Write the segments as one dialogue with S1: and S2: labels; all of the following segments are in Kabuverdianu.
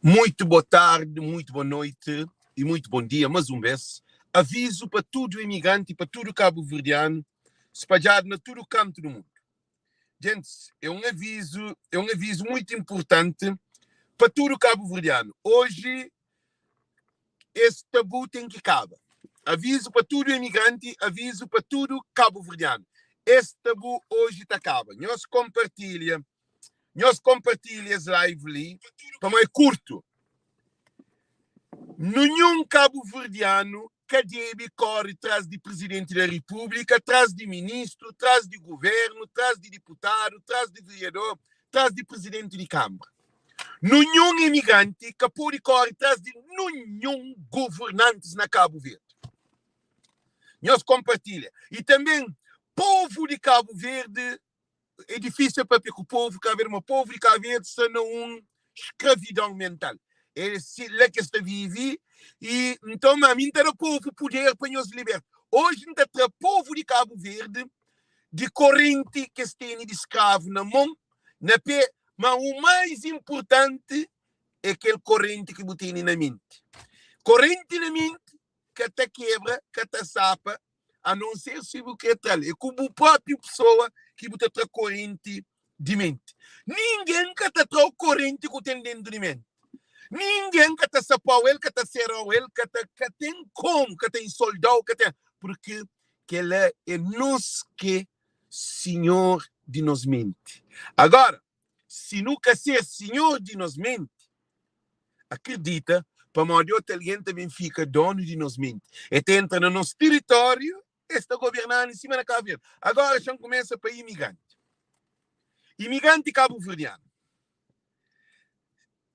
S1: Muito boa tarde, muito boa noite e muito bom dia, mais um vez. Aviso pa tudo imigrante e pa tudo cabo-verdiano spadjadu na tudo kantu do mundo. Gentes, é um aviso, é um aviso muito importante pa tudo cabo-verdiano. Hoje esse tabu tem que kaba. Aviso pa tudo imigrante, aviso pa tudo cabo-verdiano. Esse tabu hoje ta kaba. Nhos compartilha Nhos konpartilha es live li pamo é kurtu. Ninhun kabuverdianu ka debe kore tras di Prizidenti da Repúblika, tras di ministru, tras di guvernu, tras di diputadu, tras di veriador, tras di prizidenti di kanbra. Ninhun imigranti ka pode kore tras di ninhun governantis na Kabu Verdi. Nhos konpartilha. I tanben povu di Kabu Verdi É difísil papia ku povu Kabu Verdi, ma povu di Kabu Verdi sta na un skravidon mental. É si la ki es ta vivi i nton ma mi N ta da povu puder pa nhos liberta. Oji N ta tra povu di Kabu Verdi di korenti ki es tene di skravu na mon, na pé, ma u mais inpurtanti é kel korenti ki bu tene na menti. Korenti na menti ka ta kebra, ka ta sapa, a non ser si bu kre tra-l. É ku bu própi pesoa ki bu ta tra korenti di menti. Ningen ka ta tra-u korenti ku ten dentu di menti. Ningen ka ta sapa-u el, ka ta sera-u el, ka ta, ka ten komu, ka ta insolda-u, ka ten. Purki kel-la é nos k'é sinhor di nos menti. Agora, si nu ka ser sinhor di nos menti, Akredita, pamodi otu algen ta ben fika donu di nos menti. E ta entra na nos tiritóriu, es ta governa-nu sima na Kabu Verdi. Agora xa-m kumesa pa imigranti. Imigranti kabuverdianu.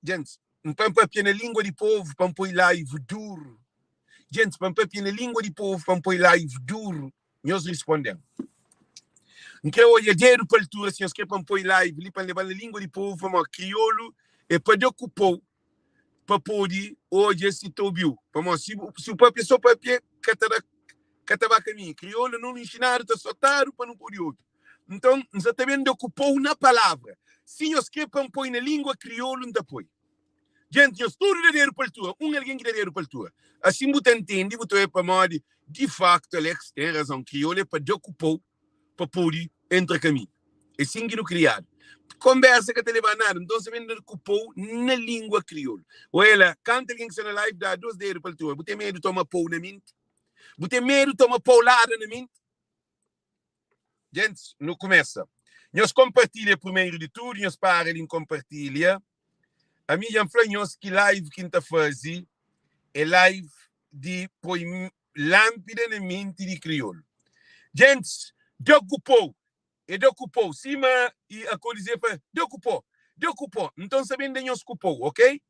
S1: Djentis, N pa N papia na lingua di povu pa N poi laivu duru. Djentis, pa N papia na lingua di povu pa N poi laivu duru. Nhos risponde-m. N kre odja dedu pa altura si nhos kre pa N poi live li pa N leba-l na lingua di povu pamodi kriolu é pa da ku pou pa pode odja si ta obi-u pamodi si bu si bu papia so papia ka ta da ka ta ba kaminhu kriolu nu inxinadu ta sotadu pa nu pode obi nton N sa ta ben da ku pou na palavra si nhos kre pa N poi na lingua kriolu N ta poi. Djenti, nhos tudu da dedu pa altura, un algen ki da dedu pa altura. Asin bu ta ntende, bu ta oia pamodi, di faktu, Alex ten razon, kriolu é pa da ku pou pa pode entra kaminhu. É sin ki nu kriadu. Konbersa ka ta leba a nada, nton sa ben da ku pou na lingua kriolu. Oia la, kantu algen ki sta na live da dos dedu pa altura, bu ten medu toma pou na minti? Bu ten medu toma paulada na minti? Gentis, nu kumesa. Nhos konpartilha primeru di tudu, nhos para li konpartilha. Ami dja N fla nhos ki live ki N ta faze é live di poi lánpida na menti di kriolu. Gentis, da ku pou, é da ku pou, sima i a Coliseu fla, da ku pó, da ku pó. Nton, N sa ben da nhos ku pou, ok?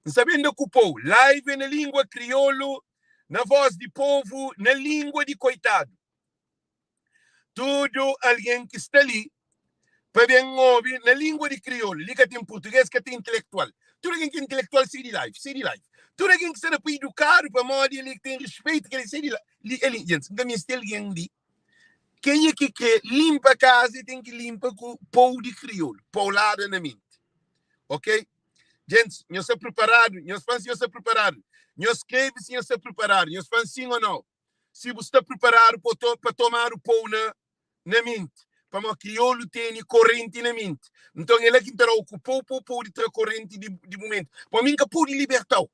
S1: N sa ben da ku pou. Live é na língua kriolu, na vós di povu, na língua di koitadu. Tudu algen ki sta li pa ben obi na lingua di kriolu. Li ka ten purtuges, ka ten intelektual. Tudu algen ki é intelektual sai di live, sai di live. Tudu algen ki sta na pa idukadu pamodi el ten rispeitu kel sai di li. El, gentis, N ka meste algen li. Kenha ki kre linpa kaza e ten ki linpa ku pou di kriolu, paulada na menti. Ok? Gentis, nhos sta priparadu? Nhos fla-m si nhos sta priparadu. Nhos skrebe si nhos sta priparadu. Nhos fla-m sin o nau. Si bu sta priparadu pa to, pa tomadu pou na na menti, pamodi kriolu tene korenti na menti. Nton é la ki N ta da-u ku pou pa bu pode tra korenti di di bu menti. Pamodi mi N ka pode liberta-u.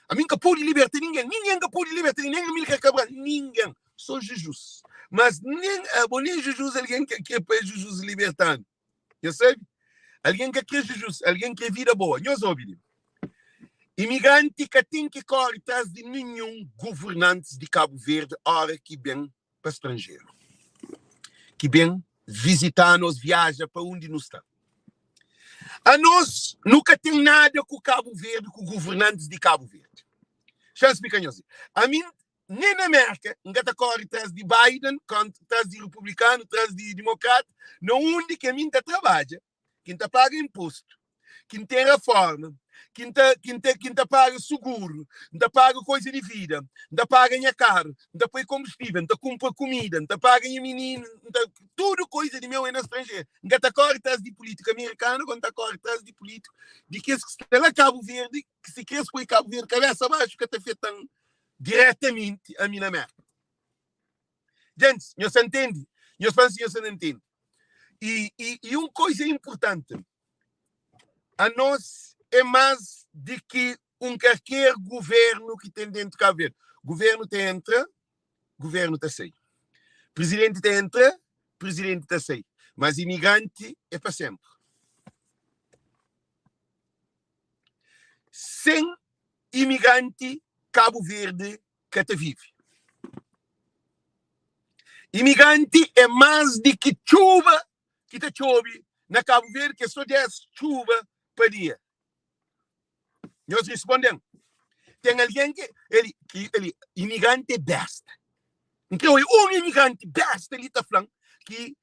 S1: Ami N ka pode liberta ningen. Ningen ka pode liberta ningen, nen Amilcar Cabral, ningen. So Jizus. Mas nen abo nen Jizus algen ka kre pa Jizus liberta-nu. Nhos sabe? Algen ka kre Jizus, algen kre vida boa. Nhos obi li. Imigranti ka ten ki kore tras di ninhun governantis di Kabu Verdi ora ki ben pa stranjeru, ki ben vizita-nu os viaja pa undi nu sta. Anos nu ka ten nada ku Kabu Verdi, ku governantis di Kabu Verdi. Xa-m splika nhos li. Ami Nen na Merka N ka ta kóre tras di Biden, tras di republikanu, tras di dimokrata, na undi ki ami N ta trabadja, ki N ta paga inpostu, ki N ten raforma. Ki N ta, ki N ta, ki N ta paga suguru, N ta paga koiza di vida, N ta paga nha karu, N ta poi konbustível, N ta kunpra kumida, N ta paga nha mininu, N ta, tudu koiza di meu é na stranjeru. N ka ta kóre tras di pulítiku amerikanu, ku N ta kóre tras di pulítiku di kes ki sta la Kabu Verdi, ki si kre es poi Kabu Verdi kabésa baxu, ka ta afeta-m diretamenti ami na Mérka. Gentis, nhos ta ntende? Nhos fla-m si nhos ta ntende. I, i, i un koiza inpurtanti, anos é más di ki un karker guvernu ki ten dentu Kabu Verdi. Guvernu ta entra, guvernu ta sai. Prizidenti ta entra, prizidenti ta sai. Mas imigranti é pa senpri. Sen imigranti, Kabu Verdi ka ta vive. Imigranti é más di ki txuba ki ta txobe na Kabu Verdi, ki é sô 10 txuba pa dia. Nhos responde-m. Ten algen ki el, ki el, imigranti é besta. N kre oi un imigranti besta li ta fla-m ki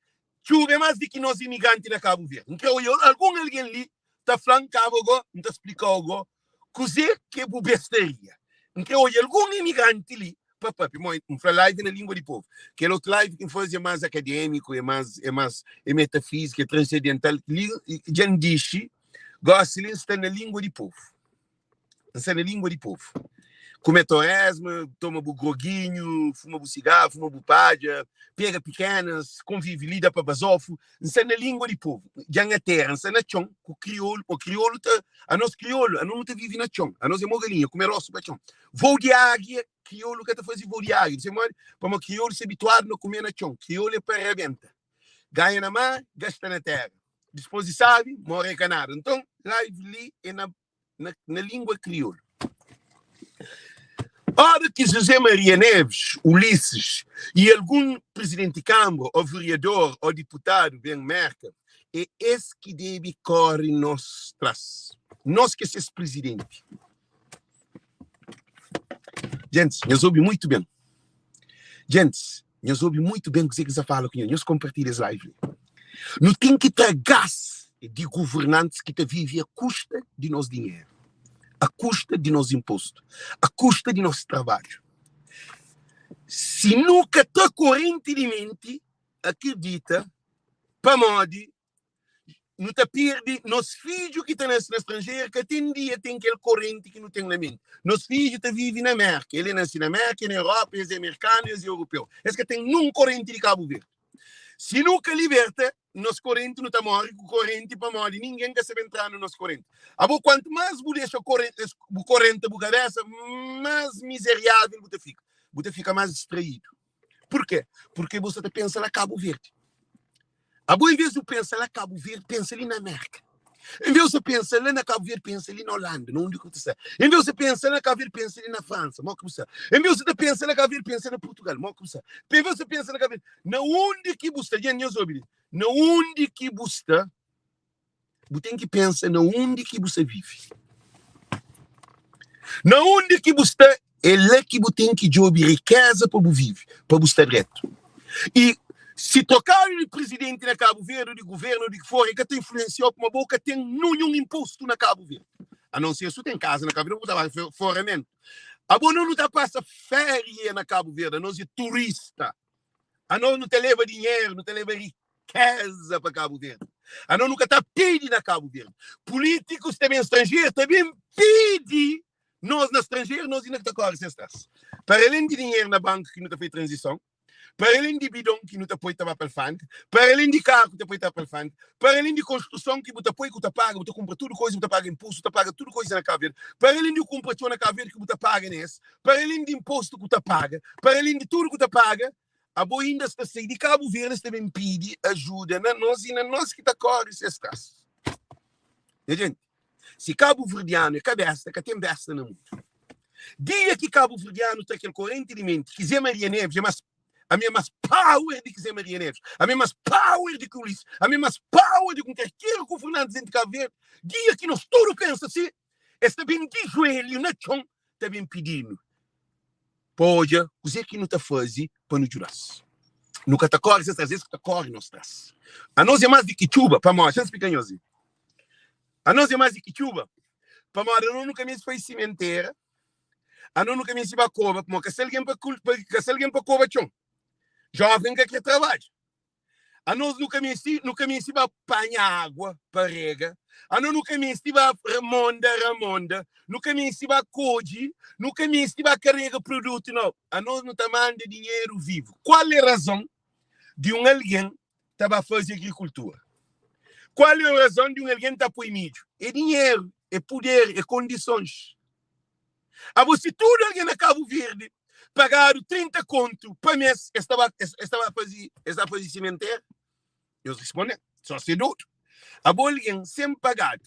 S1: txuba é más di ki nos imigranti na Kabu Verdi. N kre oi algun algen li ta fla-m, kaba go, N ta splika-u go Kuzê ki é bu bestaria? N kre odja algun imigranti li pa papia. Mo, N fla live na lingua di povu. Kel otu live ki N faze é más akadémiku, é más, é más, é metafízika, é transendental. Li, dja N dixi, gósi li N sta na lingua di povu. N sta na lingua di povu. Kume toresma, toma bu groginhu, fuma bu sigaru, fuma bu padja, pega pikenas, konvive li, da pa bazofu. N sta na lingua di povu. Dja N atera, N sta na txon ku kriolu. Pô, kriolu ta, anos kriolu, anos nu ta vive na txon. Anos é mo galinha, kume rosu pa txon. Vou di águia, kriolu ka ta faze vou di águia. Você modi? Pamodi kriolu sta abituadu na kume na txon. Kriolu é pa rabenta. Ganha na mar, gasta na tera. Dispôs di sabi, more ka nada. Nton, live li é na na, na língua kriolu. Ora ki José Maria Neves, Ulisses e algun presidenti di Kambra, o vereador, o diputadu ben Merka, é es ki debe kore nos tras. Nos ki é ses presidenti. Gentis, nhos obi muitu ben. Gentis, nhos obi muitu ben kuzê ki N sta fala ku nhos. Nhos konpartilha es live li. Nu ten ki tra gas di governantis ki ta vive a kusta di nos dinheru, a kusta di nos inpostu, a kusta di nos trabadju. Si nu ka tra korenti di menti, akredita pamodi nu ta perde nos fidju ki ta nase na stranjeru ka ten dia ten kel korenti ki nu ten na menti. Nos fidju ta vive na Merka, el e nase na Merka, e na Europa, es e merkanu, es e europeu. Es ka ten nun korenti di Kabu Verdi. Si nu ka liberta nos korenti, nu ta móre ku korenti pamodi ningen ka sabe entra na nos korenti. Abo, kuantu más bu dexa bu korenta bu kabésa, más mizeriável bu ta fika. Bu ta fika más distraídu. Purkê? Purkê bu sa ta pensa na Kabu Verdi. Abo, envês di bu pensa la Kabu Verdi, pensa li na Mérka. Envês di bu pensa la na Kabu Verdi, pensa li na Holanda, na undi ki bu ta sta. Envês di bu pensa na Kabu Verdi, pensa li na Fransa, mo ki bu sta. Envês di bu ta pensa na Kabu Verdi, pensa na Purtugal, mo ki bu sta. Envês di bu pensa na Kabu Verdi, na undi ki bu sta. Dja nhos obi li. Na undi ki bu sta, bu ten ki pensa na undi ki bu sta vive. Na undi ki bu sta, é la ki bu ten ki djobe rikeza pa bu vive, pa bu sta dretu. I si trokadu di prizidenti na Kabu Verdi, di guvernu, di ki for, e ka ta influensiau kuma bo ka ten ninhun inpostu na Kabu Verdi. A non ser su ten kaza na Kabu Verdi, bu ta bai foramentu. Abo no nu ta pasa feria na Kabu Verdi, anos é turista. Anos nu ta leba dinheru, nu ta leba rikeza pa Kabu Verdi. Anos nu ka ta pidi na Kabu Verdi. Pulítikus ta ben stranjeru, ta ben pidi nos na stranjeru, nos inda ka ta kore ses tras. Para alén di dinheru na banku ki nu ta fai tranzison, para alén di bidon ki nu ta poi ta ba pa alfandega, para alén di karu ki ta poi ta ba pa alfandega, para alén di konstruson ki bu ta poi ku ta paga, bu ta kunpra tudu koiza, bu ta paga inpostu, bu ta paga tudu koiza na Kabu Verdi, para alén di kunpra txeu na Kabu Verdi ki bu ta paga nes, para alén di inpostu ku ta paga, para alén di tudu ku ta paga, abo inda sta sai di Kabu Verdi sta ben pidi ajuda na nos i na nos ki ta kore ses tras. Nha jenti, si kabuverdianu é ka besta, ka ten besta na mundu. Dia ki kabuverdianu tra kel korenti di menti ki Zé Maria Neves é mas ami é mas power di ki Zé Maria Neves, ami é mas power di ki Ulisses, ami é mas power di ki un kalker governanti denti Kabu Verdi, dia ki nos tudu pensa si, es ta ben di juelhu na txon ta ben pidi-nu pa odja kuzê ki nu ta faze pa nu djuda-s. Nu ka ta kóre ses tras, es ki ta kóre nos tras. Anos é más di ki txuba, pamodi, xa N splika nhos li. Anos é más di ki txuba. Pamodi anos nu ka meste faze simentera, anos nu ka meste ba koba, pamodi ka sta algen pa ka sta algen pa koba txon. Joven ka kre trabadja. Anos nu ka meste, nu ka meste ba panha agua pa rega, anos nu ka meste ba ramonda, ramonda, nu ka meste ba kodje, nu ka meste ba karega produtu, nau. Anos nu ta manda dinheru vivu. Kual é razon di un algen ta ba faze agrikultura? Kual é razon di un algen ta poi midju? É dinheru, é puder, é kondisons. Abo si tudu algen na Kabu Verdi pagadu 30 kontu pa mes, es ta ba, es, es ta ba faze, es ta faze simentera? Nhos responde, só se dodu. Abo algen sen pagadu,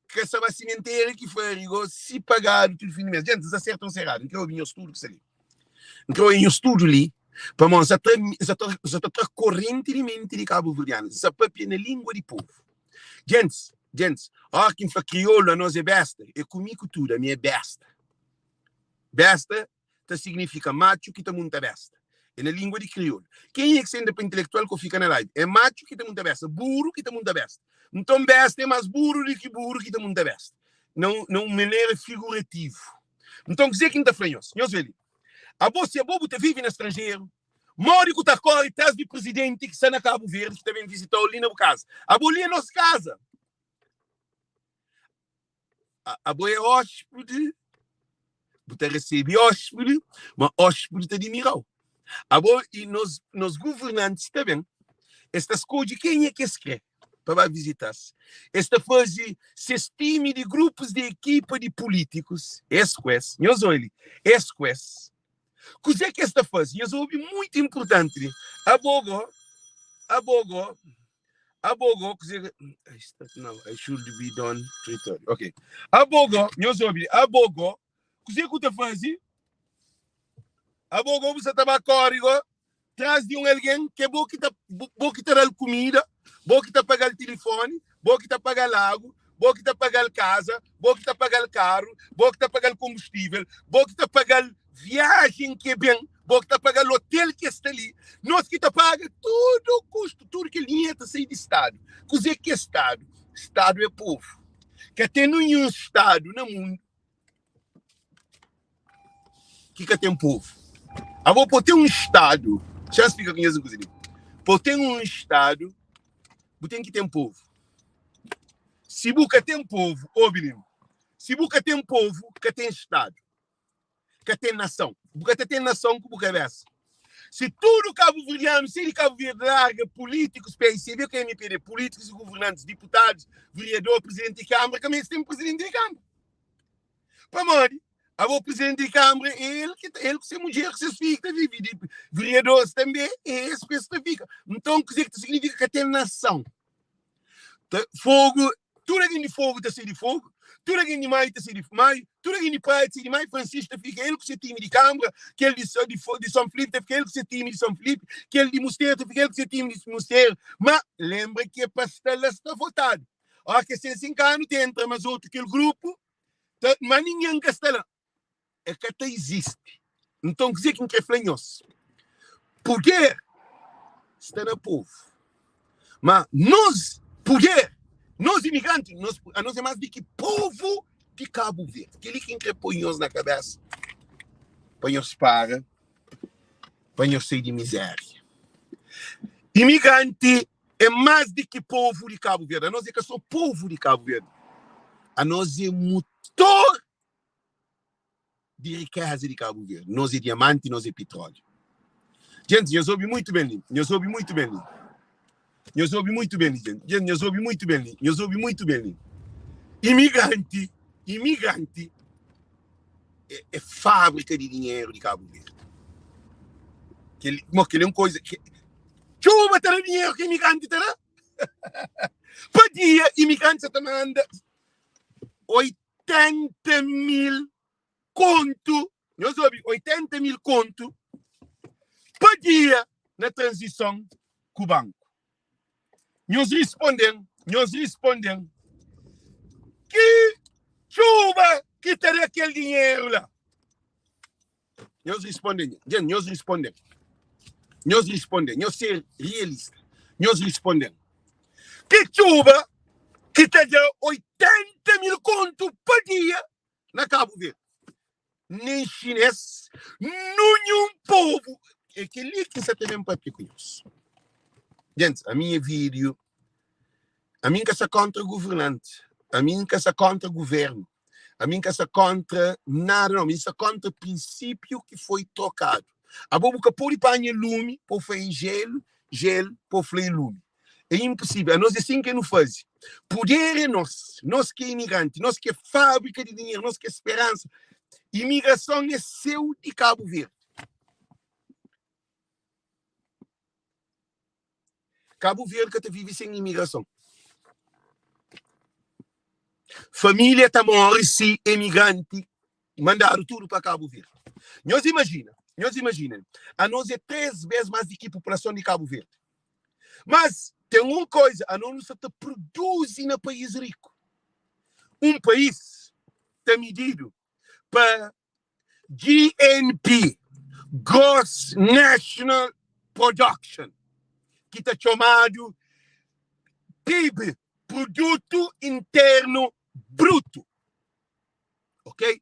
S1: ka sa ba simentera ki fari go si pagadu tudu fin di mes. Gente, N sa sertu ou N sa eradu? N kre obi nhos tudu ki sta li. N kre obi nhos tudu li, pamodi N sa tra, N sa tra, N sa ta tra korenti di menti di kabuverdianu. N sa papia na lingua di povu. Gentis, gentis, óra ki N fla kriolu anos é besta, é ku mi ku tudu, ami é besta. Besta ta signifika matxu ki ta munta besta. É na lingua di kriolu. Kenha ki senta pa intelektual ko fika na live? É matxu ki ta munta besta, buru ki ta munta besta. Nton besta é más buru di ki buru ki ta munta besta. Na un, na un manera figurativu. Nton kuzê ki N ta fla nhos? Nhos vê li. Abo, si abo bu ta vive na stranjeru, Modi ku ta kori tras di presidenti ki sta na Kabu Verdi ki ta ben vizitau li na bu kaza? Abo li é nos kaza. Abo é hóspede, bu ta resebe hóspede, ma hóspede ta dimirau. Abo e nos, nos governantis ta ben, es ta skodje kenha ki es kre pa ba vizita-s. Es ta faze ses time di grupus di ekipa di pulítikus, es ku es, nhos oi li, es ku es. Kuzê ki es ta faze? Nhos obi mutu inportanti li. Abo go, abo go, abo go, kuzê ki. I start now, I should be done 3:30. Ok. Abo go, nhos obi li, abo go, kuzê ku ta faze? Abo go bu sa ta ba kóre go tras di un algen ki é bo ki ta bo ki ta da-l kumida, bo ki ta paga-l tilifóni, bo ki ta paga-l agu, bo ki ta paga-l kaza, bo ki ta paga-l karu, bo ki ta paga-l konbustível, bo ki ta paga-l viajen ki e ben, bo ki ta paga-l otel ki e sta li. Nos ki ta paga tudu kustu, tudu kel dinheru ta sai di Stadu. Kuzê ki é Stadu? Stadu é povu. Ka ten ninhun Stadu na mundu ki ka ten povu. Abo pode ten un stadu, xa splika ku nhas un kuza li. Pode ten un stadu, bu ten ki ten povu. Si bu ka ten povu, obi li, si bu ka ten povu, ka ten stadu, ka ten nason. Bu ka ta ten nason ku bu kabesa. Si tudu kabuverdianu sai di Kabu Verdi larga pulítikus, PICB ku MPD, pulítikus i guvernantis, diputadus, veriador, prizidenti di Kâmara, ka meste ten prizidenti di Kâmara. Pamodi? Abo prizidenti di Kâmara é el ki ta, el ku se mudjer ku ses fidju ki ta vive, di veriadoris tanbe é es ku es ta fika. Nton kuzê ki ta signifika ka ten nason? Ta, Fogu, tudu algen di Fogu ta sai di Fogu, tudu algen di Maio ta sai di Maio, tudu algen di Praia ta sai di Maio, Francisco ta fika el ku se time di Kâmara, kel di, di, di Son Filipe ta fika el ku se time di Son Filipe, kel di Musteru ta fika el ku se time di Musteru. Ma lenbra ki é pa sta la sta votadu. Óra ki es ten 5 anu ta entra mas otu kel grupu ta, ma ningen ka sta la. E ka ta izisti. Nton kuzê ki N kre fla nhos? Puder sta na povu. Ma nos puder, nos imigranti, nos, anos é más di ki povu di Kabu Verdi. Kel-li ki N kre poi nhos na kabésa pa nhos para, pa nhos sai di mizéria. Imigranti é más di ki povu di Kabu Verdi. Anos é ka sô povu di Kabu Verdi. Anos é mutor di rikéza di Kabu Verdi. Nos é diamanti, nos é pitróliu. Gentis, nhos obi mutu ben li. Nhos obi mutu ben li. Nhos obi mutu ben li, gente. Gente, nhos obi mutu ben li. Nhos obi mutu ben li. Imigranti, imigranti é, é fábrika di dinheru di Kabu Verdi. Kel, mo, kel é un koisa. Ke, txuba ta da dinheru ki imigranti ta da. Pa dia, imigranti sa ta manda 80 mil kontu, nhos obi, 80 mil kontu pa dia na tranzison ku banku. Nhos risponden, nhos risponden, ki txuba ki ta da kel dinheru la? Nhos risponden, djen, nhos risponden. Nhos risponden, nhos ser realista. Nhos risponden. Ki txuba ki ta da 80 mil kontu pa dia? Nen xinês, nunhun povu. É kel-li ki N sa ta ben pâpia ku nhos. Gentis, ami é vídiu, ami N ka sta kóntra governanti, ami N ka sta kóntra govérnu, ami N ka sta kóntra nada nau, ami N sta kóntra prinsípiu ki foi trokadu. Abo bu ka pode panha lumi pa bu fla é jélu, jélu pa bu fla é lumi. É inposível. Anos é sin ke nu faze. Puder é nos. Nos ki é imigranti. Nos ki é fábrika di dinheru. Nos ki é speransa. Imigrason é séu di Kabu Verdi. Kabu Verdi ka ta vive sen imigrason. Família ta móre si emigranti mandadu tudu pa Kabu Verdi. Nhos imajina, nhos imajina, anos é 3 bes más di ki populason di Kabu Verdi. Mas ten un koiza, anos nu sta ta produzi na país riku. Un país ta mididu pa GNP, Gross National Production, ki ta txomadu PIB, Produtu Internu Brutu. Ok?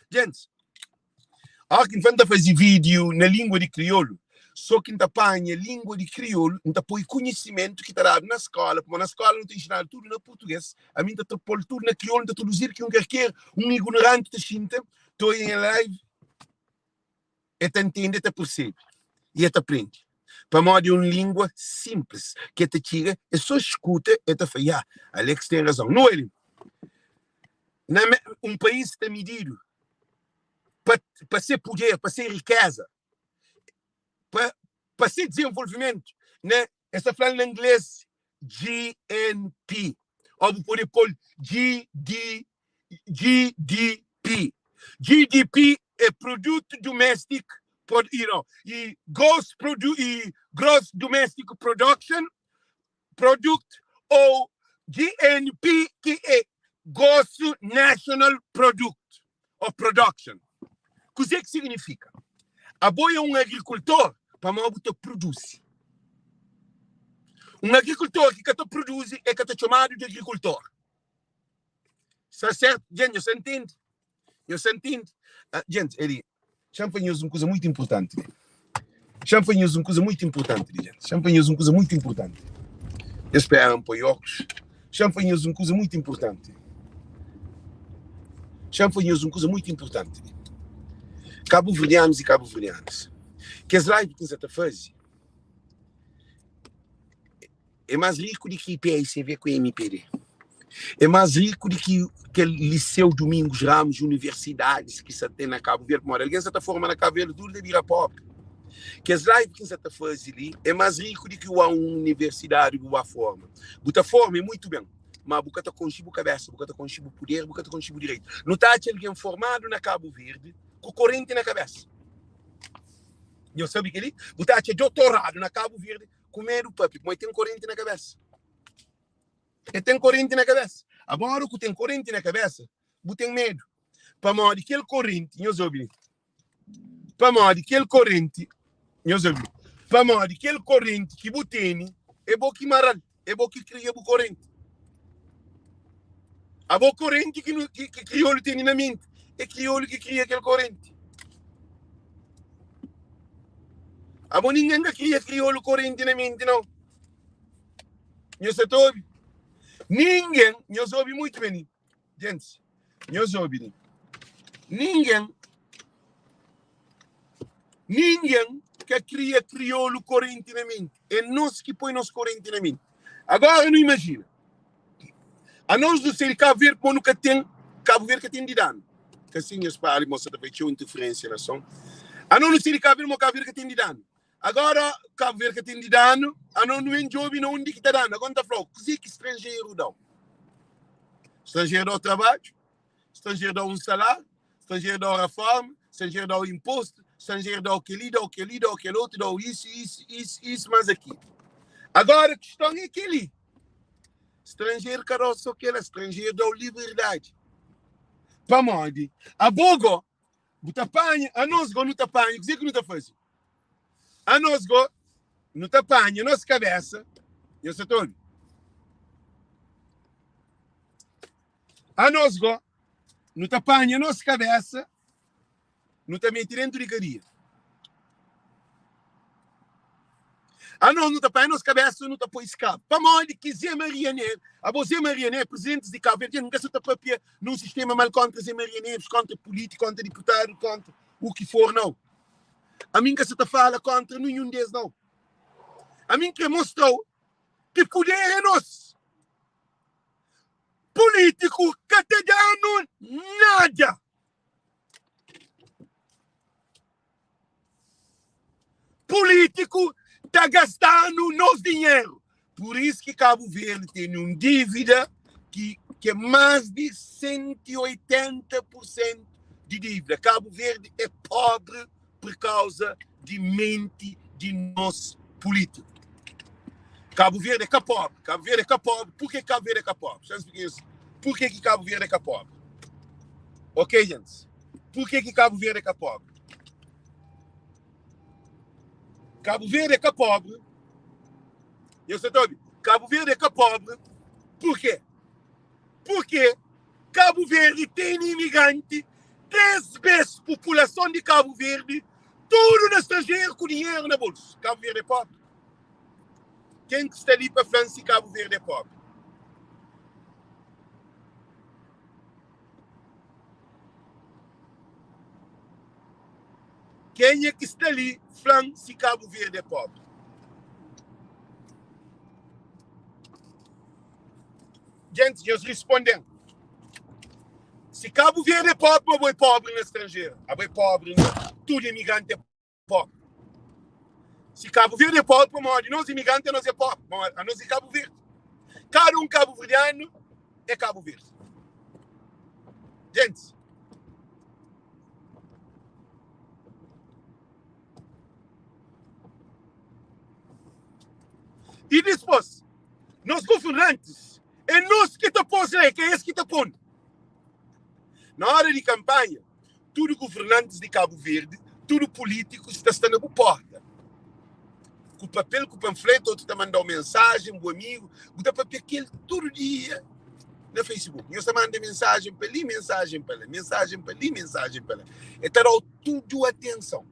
S1: Gentis, óra ki N fla N ta faze vídiu na língua di kriolu, sô ki N ta panha língua di kriolu, N ta poi konhisimentu ki ta dadu na skóla, pamodi na skóla nu ta inxinadu tudu na purtugês, ami N ta pô-l tudu na kriolu, N ta traduzi-l ki un karker un ignoranti ta xinta ta oia nha live, el ta ntende, el ta persebe i el ta prende. Pamodi é un língua sinplis ki el ta txiga, é sô skuta, el ta fla, ya, Alex ten razon. Nu oia li. Na un país ta mididu pa pa se puder, pa se rikeza, pa pa se dizenvolvimentu. Na es ta fla-l na inglês GNP ô bu pode pô-l GD GDP. GDP é Produto Domestic you know, e Gross Produ e Gross Domestic Production Product ou GNP ki é Grosso National Product ou Production. Kuzê ki signifika? Abo é un agrikultor pamodi bu ta produzi. Un agrikultor ki ka ta produzi é ka ta txomadu di agrikultor. Sta sertu? Dja nhos ta ntende? Nhos ta ntende? Ah, gente, ali, xa-m fla nhos un kuza mutu inpurtanti li. Xa-m fla nhos un kuza mutu inpurtanti li, gente. Xa-m fla nhos un kuza mutu inpurtanti. Nhos spera-m poi óklus. Xa-m fla nhos un kuza mutu inpurtanti. Xa-m fla nhos un kuza mutu inpurtanti li. Kabuverdianus i kabuverdianas, kes live ki N sa ta faze É más riku di ki PICV ku MPD. É más riku di ki kel Liseu Domingos Ramos, universidadis ki sa ten na Kabu Verdi. Pamodi algen sa ta forma na Kabu Verdi, tudu ta bira pobri. Kes live ki N sa ta faze li é más riku di ki ba un universidadi bu ba forma. Bu ta forma é muitu ben, má bu ka ta konxe bu kabésa, bu ka ta konxe bu puder, bu ka ta konxe bu direitu. Nu ta atxa algen formadu na Kabu Verdi ku korenti na kabésa. Nhos sabe kel-li? Bu ta atxa dotoradu na Kabu Verdi ku medu papia pamodi ten korenti na kabesa. E ten korenti na kabesa. Agora ku ten korenti na kabesa, bu ten medu. Pamodi kel korenti, nhos obi li. Pamodi kel korenti, nhos obi li. Pamodi kel korenti ki bu tene, é bo ki maral, é bo ki kria bu korenti. Abo korenti ki, ki, ki kriolu tene na menti, é kriolu ki kria kel korenti. Abo ningen ka kria kriolu korenti na menti nau. Nhos sa ta obi? Ningen, nhos obi muitu ben li. Gentis, nhos obi li. Ningen, ningen ka kria kriolu korenti na menti. É nos ki poi nos korenti na menti. Agora nu imajina. Anos nu sai di Kabu Verdi pamo nu ka ten Kabu Verdi ka ten di danu. Ka sin nhos pali mo sa ta fai txeu interferensia na son. Anos nu sai di Kabu Verdi mo Kabu Verdi ka ten di danu. Agora Kabu Verdi ka ten di danu, anos nu ben djobi na undi ki ta danu. Agora N ta flau, kuze ki stranjeru dau? Stranjeru dau trabadju, stranjeru dau un salariu, stranjeru dau raforma, stranjeru dau impostu, stranjeru dau keli, dau keli, dau kel otu, dau isu, isu, isu, isu, mas akilu. Agora kiston é keli. Stranjeru ka da-u so kela, stranjeru da-u liberdadi. Pamodi abo go, bu ta panha, anos go nu ta panha, kuzê ki nu ta faze? Anos go nu ta panha nos kabesa, nhos sa ta obi? Anos go nu ta panha nos kabesa. Nu ta mete dentu di kadia. Anos nu ta panha nos kabesa nu ta poi skravu. Pamodi ki Zé Maria Neves, abo Zé Maria Neves, prezidentis di Cabo Verde, nunka sa ta papia num sistema mal kontra Zé Maria Neves, kontra polítiku, kontra diputadu, kontra u ki for, nau. Ami nka sa ta fala kontra ninhun des, nau. Ami nkre mostrau ki puder é nos. Polítiku ka ta danu nada. Pulítiku ta gasta-nu nos dinheru. Pur isu ki Kabu Verdi tene un dívida ki ki é más di 180 pur sentu di dívida. Kabu Verdi é pobri pur kauza di menti di nos pulítiku. Kabu Verdi é ka pobri. Kabu Verdi é ka pobri. Pur ke Kabu Verdi é ka pobri? Xa N splika nhos pur ke ki Kabu Verdi é ka pobri. Ok, gentis? Pur ke ki Kabu Verdi é ka pobri? Kabu Verdi é ka pobri. Nhos sa ta obi? Kabu Verdi é ka pobri. Purkê? Purkê Kabu Verdi tene imigranti 3 bes populason di Kabu Verdi, tudu na stranjeru ku dinheru na bolsu. Kabu Verdi é pobri? Ken ki sta li pa fla-m si Kabu Verdi é pobri? Kenha ki sta li fla-m si Kabu Verdi é pobri? Gentis, nhos risponde-m. Si Kabu Verdi é pobri, ma bo é pobri na stranjeru. Abo é pobri na tudu imigranti é pobri. Si Kabu Verdi é pobri, pamodi nos imigranti anos é pobri. Pamodi anos é Kabu Verdi. Kada un kabuverdianu é Kabu Verdi. Gentis. I dispôs, nos governantis é nos ki ta pô-s la, é ka es ki ta pô-nu. Na óra di kanpanha, tudu governantis di Kabu Verdi, tudu pulítikus ta sta na bu pórta, ku papel, ku panfletu, otu ta manda-u mensajen, bu amigu, bu ta papia ku el tudu dia na Facebook. Nhos ta manda mensajen pa li, mensajen pa la, mensajen pa li, mensajen pa la. El ta da-u tudu atenson.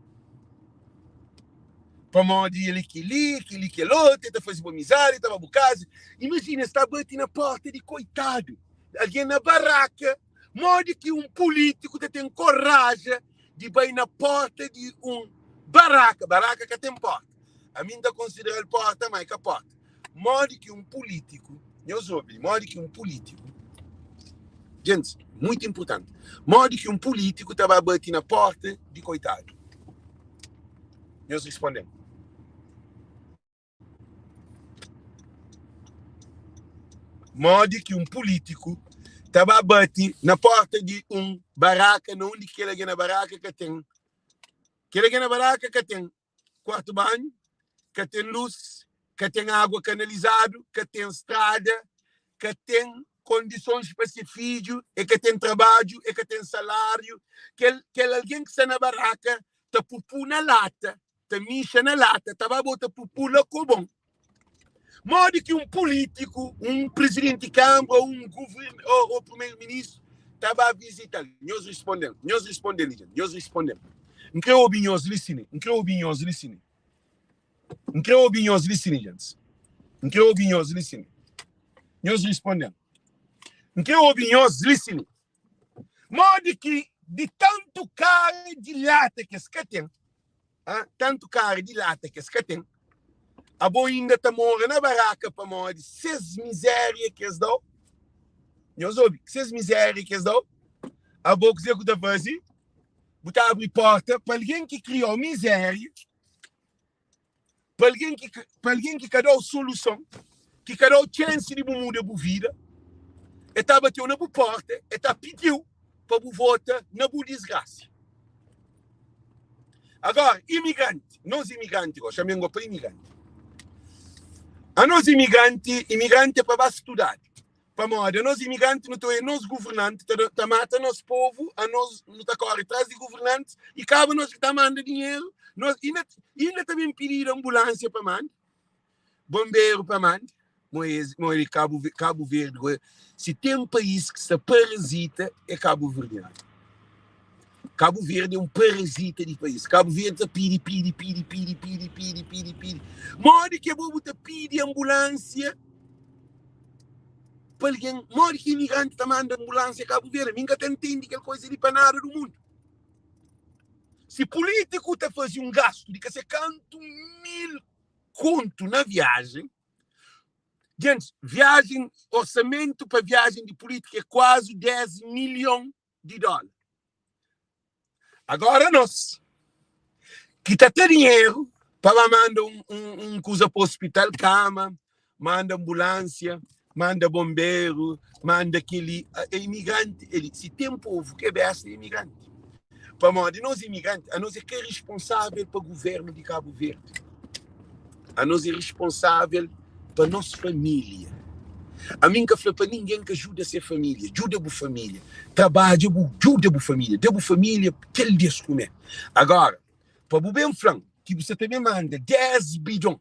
S1: Pamodi el é kel-li, kel-li kel otu, el ta faze bu amizadi, el ta ba bu kaza. Imajina, es ta bati na pórta di koitadu, algen na baraka. Modi ki un pulítiku ta ten koraja di bai na pórta di un baraka? Baraka ka ten pórta. Ami N ta konsidera-l pórta, má é ka pórta. Modi ki un pulítiku, nhos obi, modi ki un pulítiku, gentis, muitu inpurtanti, modi ki un pulítiku ta ba bati na pórta di koitadu? Nhos responde-m. Modi ki un pulítiku ta ba bati na pórta di un baraka na undi ki kel algen na baraka ka ten kel algen na baraka ka ten kuartu banhu, ka ten lus, ka ten agua kanalizadu, ka ten strada, ka ten kondisons pa se fidju, e ka ten trabadju, e ka ten saláriu. Kel, kel algen ki sta na baraka ta pupu na lata, ta mixa na lata, ta ba bota pupu la kobon. Modi ki un pulítiku, un prizidenti di kanbra, ô un guvern, ô, ô primeru-ministru ta ba vizita-l? Nhos risponde-m, nhos risponde li, nhos risponde-m. N kre obi nhos li sini, N kre obi nhos li sini. N kre obi nhos li sini, gentis. N kre obi nhos li sini. Nhos risponde-m. N kre obi nhos li sini. Modi ki di tantu kara di lata ki es ka ten, ah, tantu kara di lata ki es ka ten, abo inda ta mora na baraka pamodi ses mizéria ki es da-u? Nhos obi, ses mizéria ki es da-u, abo kuzê ku ta faze? Bu ta abri porta pa algen ki kria-u mizéria, pa algen ki pa algen ki ka da-u soluson, ki ka da-u txensi di bu muda bu vida, e ta bateu na bu porta, e ta pidi-u pa bu vota na bu disgrasa. Agora, imigranti, nos imigranti gosi, ami N go pa imigranti. Anos imigranti, imigranti é pa ba studadu. Pamodi anos imigranti nu ta oia nos guvernanti ta ta mata nos povu, anos nu ta kore tras di guvernantis i kaba nos ki ta manda dinheru, nos inda inda ta ben pididu anbulansia pa manda, bonberu pa manda, mo es mo di Kabu Kabu Verdi si ten pais ki sta parazita é Kabuverdianu. Kabu Verdi é un parazita di país. Kabu Verdi ta pidi, pidi, pidi, pidi, pidi, pidi, pidi, pidi. Modi ki abo bu ta pidi anbulánsia pa algen? Modi ki imigranti ta manda anbulánsia Kabu Verdi? Mi N ka ta ntende kel koisa li pa nada du mundu. Si pulítiku ta faze un gastu di ka se kantu mil kontu na viajen, Gentis, viajen, orsamentu pa viajen di pulítika é kuazi 10 milhon di dóla. Agora nos, ki ta ten dinheru pa ba manda un, un, un kuza pa hospital, kama, manda ambulânsia, manda bomberu, manda keli, é imigranti, eli, si ten povu ki é besta, é imigranti. Pamodi nos imigranti, anos é ka responsável pa governu di Kabu Verdi. Anos é responsável pa nos família. Ami N ka fla pa ningen ka juda se família. Djuda bu família. Trabadja bu djuda bu família. Da bu família kel di es kume. Agora, pa bu ben fla-m ki bu sa ta ben manda 10 bidon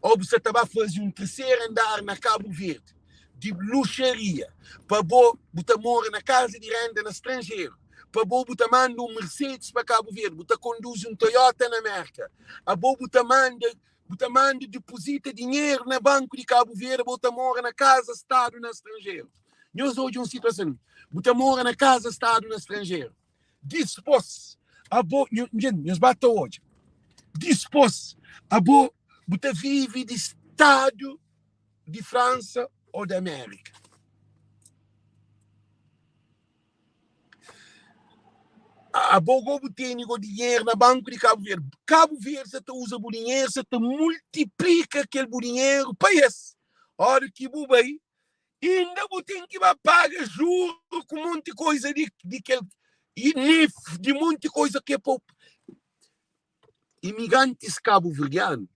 S1: ô bu sa ta ba faze un terseru andar na Kabu Verdi di luxaria pa bo bu ta mora na kaza di renda na stranjeru pa bo bu ta manda un Mercedes pa Kabu Verdi bu ta konduzi un Toyota na Merka abo bu ta manda bu ta manda dipozita dinheru na banku di Kabu Verdi abo ta mora na kaza stadu na stranjeru nhos odja un situason bu ta mora na kaza stadu na stranjeru Dispôs, abo, nhos ba ta odja. Dispôs, abo bu ta vive di stadu di Fransa ô di Amérika. Abo go bu tene go dinheru na banku di Kabu Verdi. Kabu Verdi sa ta uza bu dinheru, sa ta multiplika kel bu dinheru pa es. Óra ki bu bai, Inda bu ten ki ba paga juru ku monti koisa di, di kel i nif di monti koisa ki é pa imigrantis kabuverdianu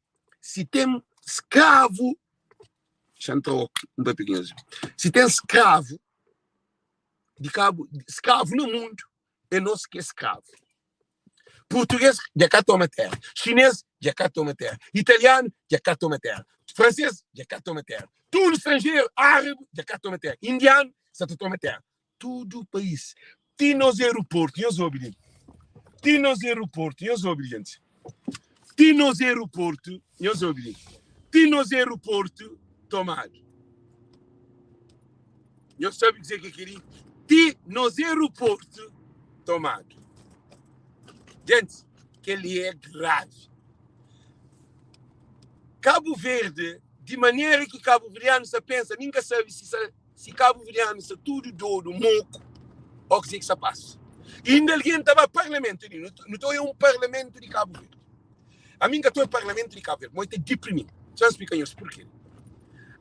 S1: si ten skravu xa ntra un papia ki nhos si ten skravu di kabu skravu na mundu é nos ki é skravu Português dja ka toma terra, chinês dja ka toma terra, italiano dja ka toma terra, francês dja ka toma terra, tudo estrangeiro, árabe dja ka toma terra, indiano sa ta toma terra. Tudo país. Ti nos aeroporto, nhos obi li. Ti nos aeroporto, nhos obi li, gente. Ti nos aeroporto, nhos obi li. Ti nos aeroporto tomado. Nhos sabe kuzê ki é kel-li? Ti nos aeroportu tomadu. Gentis, kel-li é gravi. Kabu Verdi, di manera ki kabuverdianus ta pensa, mi N ka sabe si sa si kabuverdianus sta tudu dodu, moku, ô kuzê ki sta pasa. Inda algen ta ba parlamentu li, nu ta oia un parlamentu di Kabu Verdi. Ami N ka ta oia parlamentu di Kabu Verdi, pamodi ta diprimi-m. Xa N splika nhos purkê.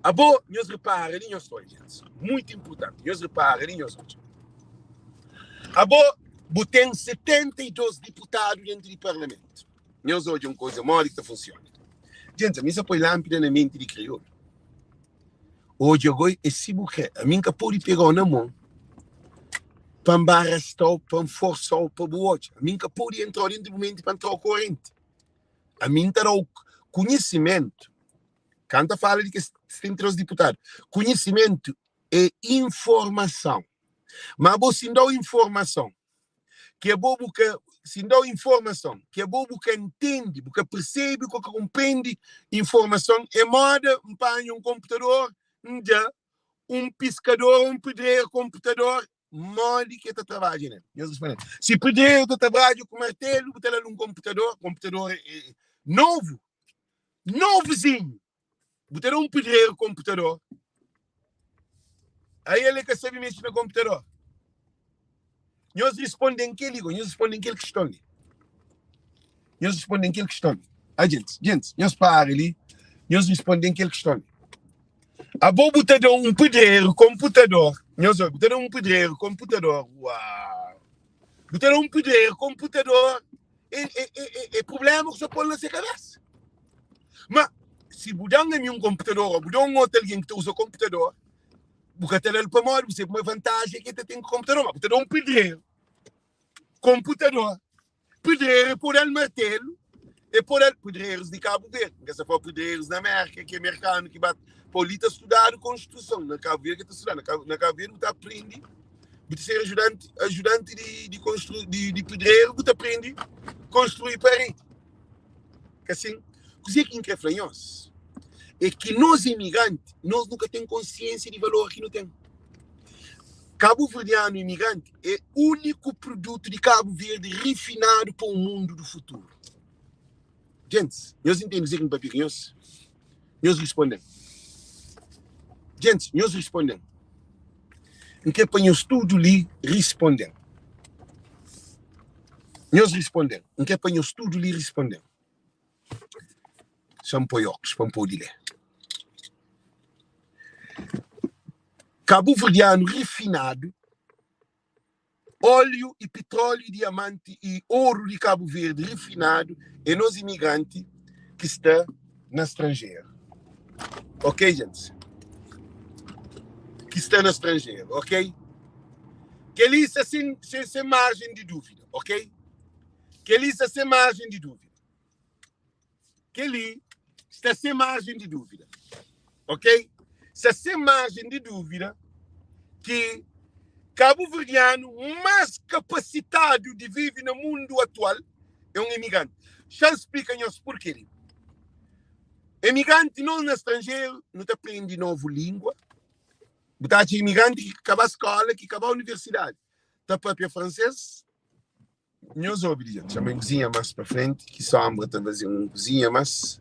S1: Abo nhos repara li nhos odja Muito importante Nhos repara li nhos odja Abo bu ten 72 diputadu dentu di parlamentu Nhos odja un koza modi ki ta funsiona Djenti ami sa poi lanpida na menti di kriolu Odja goi é si bu kre Ami N ka podi pegau na mon pa N ba rastau pa N forsau pa bu odja Ami N ka podi entrau dentu di bu menti pa N trau korenti Ami N ta dau kunhisimentu Ka N ta fala di kes 73 diputadu. Kunhisimentu é informason. Ma bo si N da-u informason ki abo bu ka si N da-u informason ki abo bu ka ntende, bu ka persebe, bu ka konprende informason, é moda N panha un konputador N da un piskador o un pedreru konputador modi ki el ta trabadja nel. Nhos responde-m, si pedreru ta trabadja ku martelu, bu ta da-l un konputador, konputador é novu, novuzinhu, bu ta da un pedreru konputador, aí el é ka sabe mexe na konputador. Nhos responde-m kel-li, nhos responde-m kel kiston li. Nhos responde-m kel kiston li. Ah, gentis, gentis, nhos para li, nhos responde-m kel kiston li. Abo bu ta da un pedreru konputador, nhos obi, bu ta da un pedreru konputador, uau! Bu ta da un pedreru konputador, é, é, é, é, é problema ku sa pô-l na se kabesa. Ma, si bu da-m ami un konputador, ô bu da un otu algen ki ta uza konputador, bu ka ta da-l pamodi bu sabe ma vantaji é ki el ta ten ku konputador, ma bu ta da un pedreru konputador. Pedreru é pô da-l martelu, é pô da-l pedrerus di Kabu Verdi, N ka sta fla pedrerus na Mérka, ki é merkanu ki ba pô li ta studadu konstruson, na Kabu Verdi ka ta studadu, na Kabu Verdi bu ta aprende. Bu ta ser ajudanti, ajudanti di, di, konstru, di, di pedreru, bu ta prende konstrui paredi. Ka sin? Kuzê ki N kre fla nhos é ki nos imigranti, nos nu ka ten konsiensia di valor ki nu ten. Kabuverdianu imigranti é úniku produtu di Kabu Verdi rifinadu pa un mundu du futuru. Gentis, nhos intende kuzê ki N papia ku nhos? Nhos responde-m. Gentis, nhos responde-m. N kre pa nhos tudu li responde-m. Nhos responde-m. N kre pa nhos tudu li responde-m. Xa N poi óklus pa N pode lé. Kabuverdianu rifinadu Óleo i pitróliu i diamanti i oru di Kabu Verdi rifinadu é nos imigranti ki sta na stranjeru. Ok gentis? Ki sta na stranjeru, ok? Kel-li sta sen, sen, sen marjen di dúvida, ok? Kel-li sta sen marjen di dúvida. Kel-li sta sen marjen di dúvida, ok? Sta sen marjen di dúvida ki kabuverdianu más kapasitadu di vive na mundu atual é un imigranti. Xa-m splika nhos purkê li. Imigranti, nos na stranjeru, nu ta prende novu língua. Bu ta atxa imigranti ki ka ba skóla, ki ka ba universidadi, ta pâpia fransês, Nhos obi di dja txama un kuzinha más pa frenti ki sombra ta faze un kuzinha más.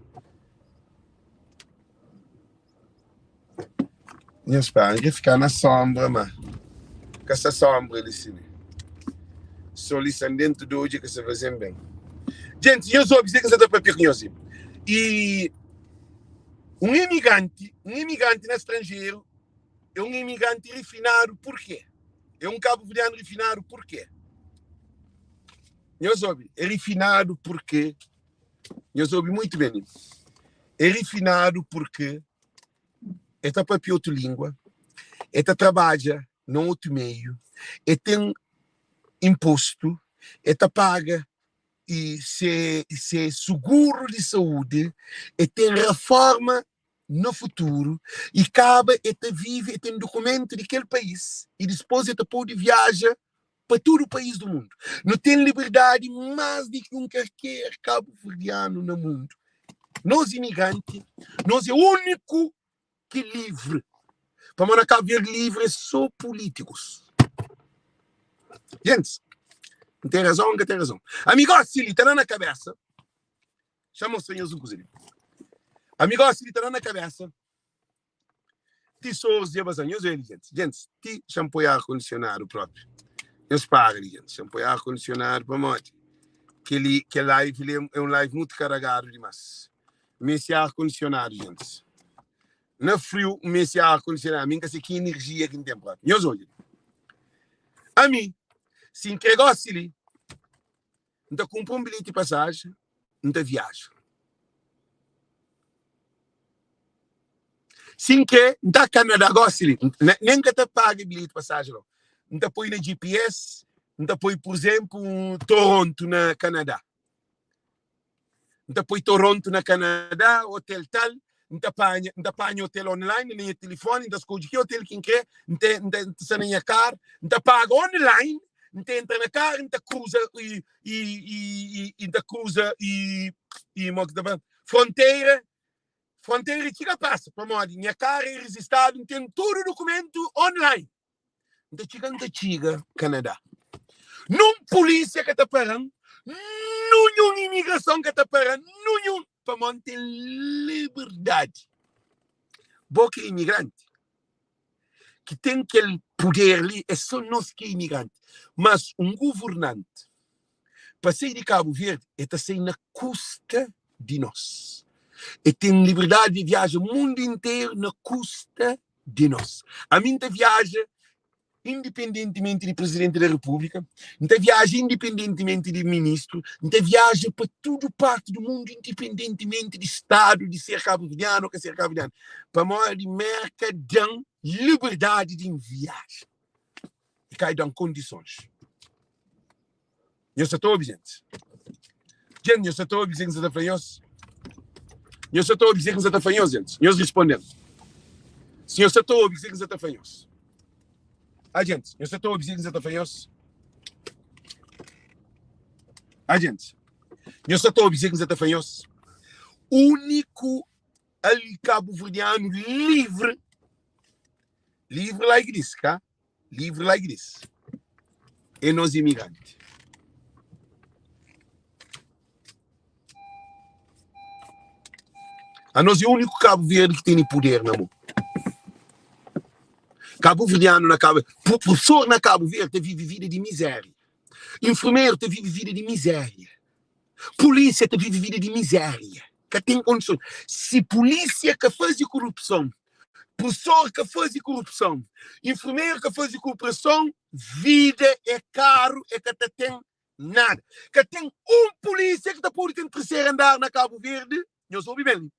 S1: Nhos spera, N kre fika na sombra ma ka sta sombra li si ne. Sol li sta dentu di odju ka sta faze-m ben. Djenti, nhos obi kuzê ki N sta ta papia ku nhos li. I un imigranti, un imigranti na stranjeru é un imigranti rifinadu purkê? É un kabuverdianu rifinadu purkê? Nhos obi, é rifinadu purkê, nhos obi muitu ben li, é rifinadu purkê el ta papia otu língua, el ta trabadja na otu meiu, el ten inpostu, el ta paga i se se suguru di saúdi, el ten reforma na futuru i kaba el ta vive, el ten dukumentu di kel país i dispôs el ta pode viaja pa tudu país du mundu. Nu ten liberdadi más di ki un kalker kabuverdianu na mundu. Nos imigranti, nos é úniku ki livri. Pamodi na Kabu Verdi livri é sô pulítikus. Gentis, N ten razon ô N ka ten razon? Ami gósi li ta da na kabésa. Xa mostra nhos un kuza li. Ami gosi li ta da na kabesa ti soros dja baza. Nhos oja li gentis. Gentis, ti xa N poi ar kondisionadu propi. Nhos para li gentis. Xa N poi ar kondisionadu pamodi kel-li, kel live li é un live mutu karagadu dimas. N meste ar kondisionadu gentis. Na friu N meste ar kondisionadu. Ami N ka se ki enerjia ki N ten propi. Nhos oja li. Ami, si N kre gosi li. N ta kunpra un bilheti pasaji, N ta viaja. Si N kre, N ta Kanadá gósi li. Nen N ka ta paga bilheti pasaji nau. N ta poi na GPS, N ta poi, pur izénplu, Torontu na Kanadá. N ta poi Torontu na Kanadá, otel tal, N ta panha, N ta panha otel online na nha tilifoni, N ta skodje ki otel ki N kre, N ta, N ta, N ta sta na nha karu, N ta paga online, N ta entra na karu, N ta kruza i, i, i, i, i N ta kruza i, i mo ki ta fla, frontera, frontera txiga pasa, pamodi nha karu é rizistadu, N ten tudu dukumentu online. N ta txiga, N ta txiga Kanadá. Nun pulísia ka ta para-m, nunhun imigrason ka ta para-m, nunhun, pamodi N ten liberdadi. Bo ki é imigranti, ki ten kel puder li, é sô nos ki é imigranti. Mas un governanti, pa sai di Kabu Verdi, el ta sai na kusta di nos. El ten liberdadi di viaja mundu interu na kusta di nos. Ami N ta viaja independentimenti di Presidenti da Repúblika, N ta viaja independentimenti di Ministru, N ta viaja pa tudu parti di mundu independentimenti di stadu, di ser kabuverdianu ô ka ser kabuverdianu, pamodi Merka da-m liberdadi di N viaja. E ka da-m kondisons. Nhos sa ta obi, gentis? Gente, nhos sa ta obi kuzê ki N sa ta fla nhos? Nhos sa ta obi kuzê ki N sa ta fla nhos, gentis? Nhos responde-m. Si nhos sa ta obi kuzê ki N sa ta fla nhos. Ah, gentis, nhos sa ta obi kuzê ki N sa ta fla nhos? Ah, gentis, nhos sa ta obi kuzê ki N sa ta fla nhos? Úniku al kabuverdianu livre, livre like this, ka? Livre like this, é nos imigranti. Anos é úniku Kabu Verdi ki tene puder na mon. Kabuverdianu na Kabu, profesor na Kabu Verdi ta vive vida di mizéria. Enfermeru ta vive vida di mizéria. Polísia ta vive vida di mizéria. Ka ten kondison. Si polísia ka faze korupson, profesor ka faze korupson, enfermeru ka faze korupson, vida é karu, e ka ta ten nada. Ka ten un polísia ki ta pode ten terseru andar na Kabu Verdi, nhos obi ben li,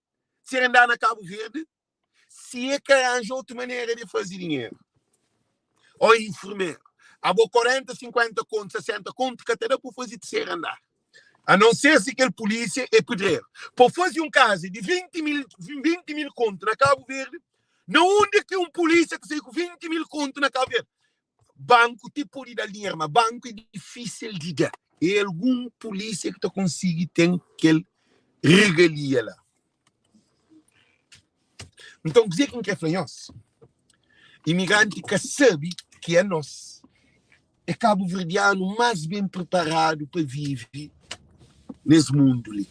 S1: terseru andar na Kabu Verdi, si e ka ranja otu manera di faze dinheru. Ó enfermeru, abo 40, 50 kontu, 60 kontu ka ta da pa faze terseru andar. A não ser si kel polísia é pedreru. Pa faze un kaza di 20 mil, 20 mil kontu na Kabu Verdi, na undi ki un polísia ta sai ku 20 mil kontu na Kabu Verdi? Banku ti pode da-l dinheru, ma banku é difísil di da. É algun pulísia ki ta konsigi ten kel regalia la. Nton, kuzê ki N krê fla nhos? Imigranti ka sabe ki anos é kabuverdianu más ben priparadu pa vive nes mundu li.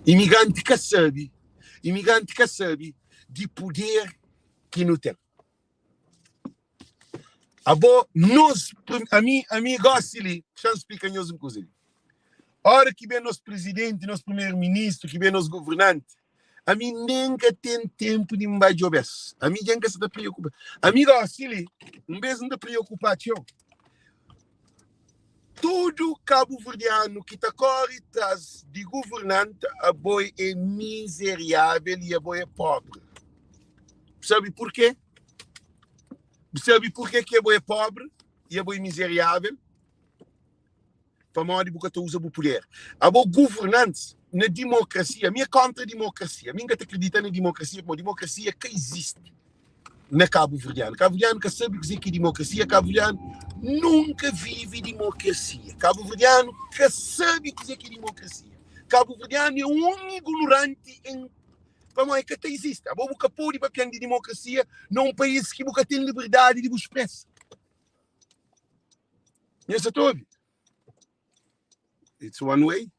S1: Imigranti ka sabe, imigranti ka sabe di puder ki nu ten. Abo, nos, ami, ami gosi li, xa-m splika nhos un kuza li. Ora ki ben nos prizidenti, nos primeru-ministru, ki ben nos governanti, ami nen ka ten tenpu di N ba djobe-s. Ami dja N ka sa ta priokupa. Ami gosi li, un bes N ta priokupa txeu. Tudu kabuverdianu ki ta kóre tras di guvernanti, abo é mizeriável i abo é póbri. Bu sabe purkê? Bu sabe purkê ki abo é póbri i abo é mizeriável? Pamodi bu ka ta uza bu puder. Abo guvernantis, na dimokrasia, ami é kóntra dimokrasia, ami N ka ta kridita na dimokrasia, pamodi dimokrasia ka izisti. na kabuverdianu. Kabuverdianu ka sabe kuzê ki é dimokrasia, kabuverdianu nunka vive dimokrasia. Kabuverdianu ka sabe kuzê ki é dimokrasia. Kabuverdianu é un ignoranti en pamodi ka ta izisti. Abo bu ka pode papian di dimokrasia na un país ki bu ka ten liberdadi di bu spresa. Nhos sa ta obi? It's one way.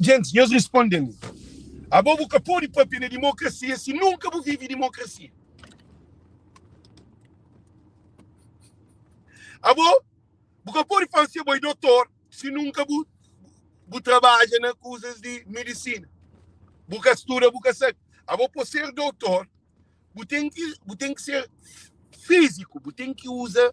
S1: Gente, nhos responden. Abo bu ka pode papia na demokrasia si nunka bu vive demokrasia. Abo bu ka pode fala si abo é doutor si nunka bu bu trabadja na kuzas di medisina. Bu ka studa, bu ka sabe. Abo po ser doutor bu ten ki bu ten ki ser físiku, bu ten ki uza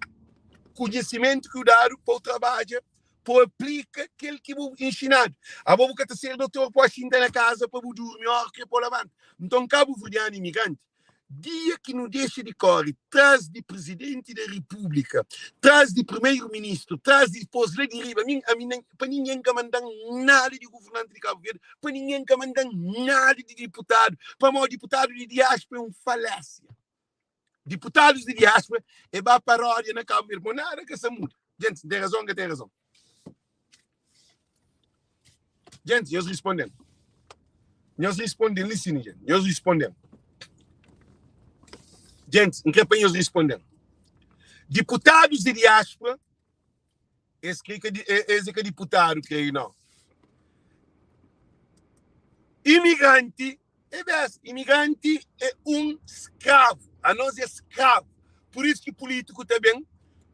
S1: konhisimentu ki u dadu pa u trabadja, pa u aplika kel ki bu inxinadu. Abo bu ka ta ser dotor pa u xinta na kaza pa bu durmi óra ki pa u labanta. Nton, kabuverdianu imigranti, dia ki nu dexa di kóre tras di prizidenti da repúblika, tras di primeru-ministru, tras di pôs la di riba, ami, ami nen, pa ningen ka manda-m nada di governanti di Kabu Verdi, pa ningen ka manda-m nada di diputadu, pamodi diputadu di diáspora é un falésia. Diputadus di diáspora é ba paródia na Kabu Verdi, mo nada ka sa muda. Gentis, N ten razon, N ka ten razon? Gentis, nhos risponde-m. Nhos risponde-m li sin, gentis. Nhos risponde-m. Gentis, N kre pa nhos risponde-m. Diputadus di diáspora Es kre ka es é ka diputadu kreio nau. Imigranti é bes, imigranti é un skravu, anos é skravu. Pur isu ki pulitiku ta ben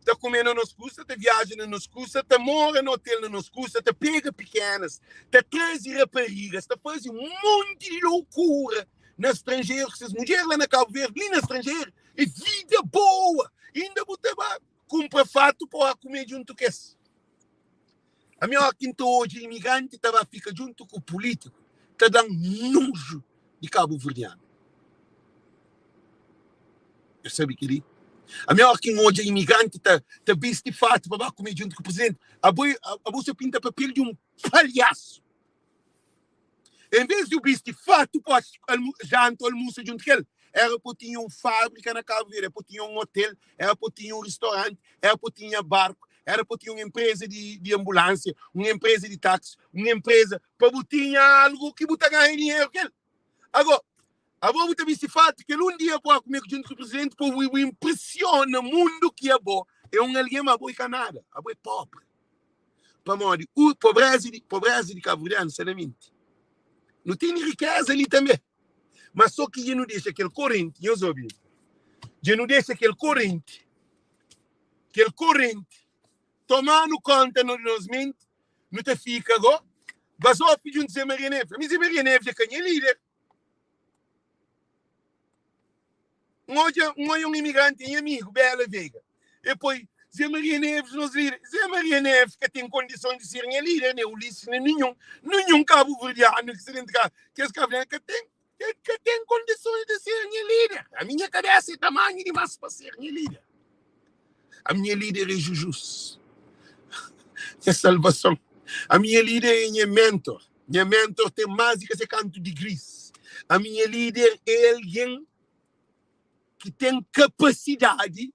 S1: ta kume na nos kusta, ta viaja na nos kusta, ta mora na otel na nos kusta, ta pega pikenas, ta traze raparigas, ta faze un monti di loukura na stranjeru ku ses mudjer la na Kabu Verdi, li na stranjeru é vida boa, inda bu ta ba Kunpra fatu pa oa kume djuntu kes. Ami ora ki N ta odja imigranti ta ba fika djuntu ku pulitiku ta da-m noju di kabuverdianu. Nhos sabe kel-li? Ami ora ki N odja imigranti ta ta bisti fatu pa ba kume djuntu ku prizidenti, abo abo sa pinta papel di un palhasu. En vez di bu bisti fatu pa janta o almusa djuntu ku el, era pa bu tinha un fabrika na Kabu Verdi, era pa bu tinha un otel, era pa bu tinha un ristoranti, era pa bu tinha barku, era pa bu tinha un enpreza di anbulansia, un enpreza di taksi, un enpreza pa bu tinha algu ki bu ta ganha dinheru ku el. Ago, abo bu ta bisti fatu kel un dia bu ba kume djuntu ku prizidenti pa bu inpresiona mundu ki abo é un algen, ma abo é ka nada, abo é pobri. Pamodi u pobreza di pobreza di kabuverdianu sta na minti. Nu tene rikeza li tanbe, ma so ki dja nu dexa kel korenti, nhos obi, dja nu dexa kel korenti, kel korenti toma-nu konta na nos menti, nu ta fika go bazofi djuntu Zé Maria Neves. Ami Zé Maria Neves é ka nha lider. N odja, N oia un imigranti, nha amigu, Bela Veiga. E poi, Zé Maria Neves nos líder. Zé Maria Neves ka ten kondison di ser nha líder, nen Ulisses, nen ninhun, ninhun kabuverdianu ki sta dentu ka, kes kabuverdianu ka ten, ka ten kondisons di ser nha líder. Ami nha kabesa é tamanhu dimás pa ser nha líder. Ami nha líder é Jujus, nha salvason. Ami nha líder é nha mentor. Nha mentor ten más di ka se kantu digris. Ami nha líder é algen ki ten kapasidadi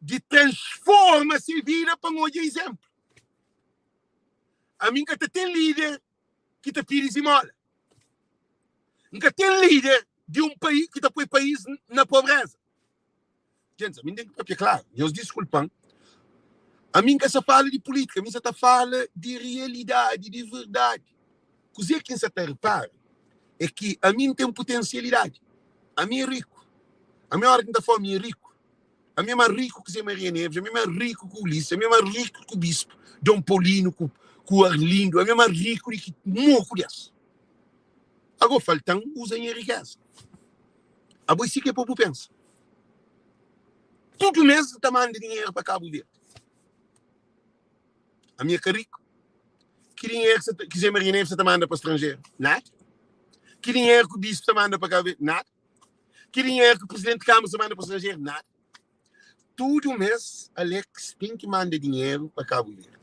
S1: di transforma se vida pa N odja izénplu. Ami N ka ta ten líder ki ta pidi zimóla. N ka ten líder di un país ki ta poi país na pobréza. Gentis, ami N ten ki papia klaru, nhos diskulpa-m, ami N ka sa fala di pulítika, ami N sa ta fala di rialidadi, di verdadi. Kuzê ki N sa ta repara é ki ami N ten putensialidadi, ami é riku, ami óra ki N ta fla ami é riku, ami é más riku ki Zé Maria Neves, ami é más riku ki Ulisses, ami é más riku ki Bispu Dom Paulino ku Arlindo, ami é más riku di ki moku di es. Agó falta-m uza nha rikéza. Abo é si ki é pa bu pensa. Tudu mês N ta manda dinheru pa Kabu Verdi. Ami é ka riku. Ki dinheru ki Zé Maria Neves sa ta manda pa stranjeru? Nada. Ki dinheru ki bispu ta manda pa Kabu Verdi? Nada. Ki dinheru ki presidenti di Kâmara sa manda pa stranjeru? Nada. Tudu mês Alex ten ki manda dinheru pa Kabu Verdi.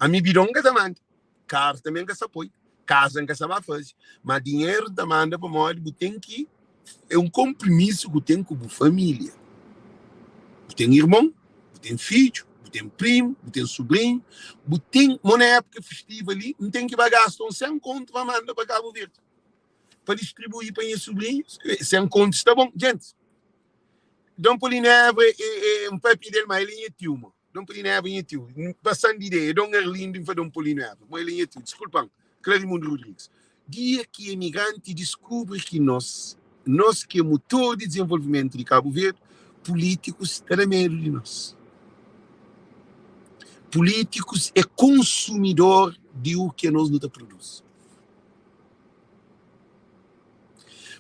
S1: Ami bidon N ka ta manda, karu tanbe N ka sa poi, kaza N ka sa ba faze, ma dinheru N ta manda pamodi bu ten ki é un konprimisu ku ten ku bu família. Bu ten irmon, bu ten fidju, bu ten primu, bu ten subrinhu, bu ten, mo na épuka festiva li, N ten ki ba gasta un 100 kontu pa manda pa Kabu Verdi pa distribui pa nha subrinhus, 100 kontu sta bon. Gentis, Dom Paulino Évora é, é um papia del, ma el é nha tiu, mo. Dom Paulino Évora é nha tiu. Passando de ideia, Dom Arlindo e Dom Paulino Évora, mo el é nha tiu. Desculpa-m, Clarimundo Rodrigues. Dia ki emigranti diskubri ki nos, nos ki é mutor di dezenvolvimentu di Kabu Verdi, pulítikus ta da medu di nos. Pulítikus é konsumidor di u ki anos nu ta produzi.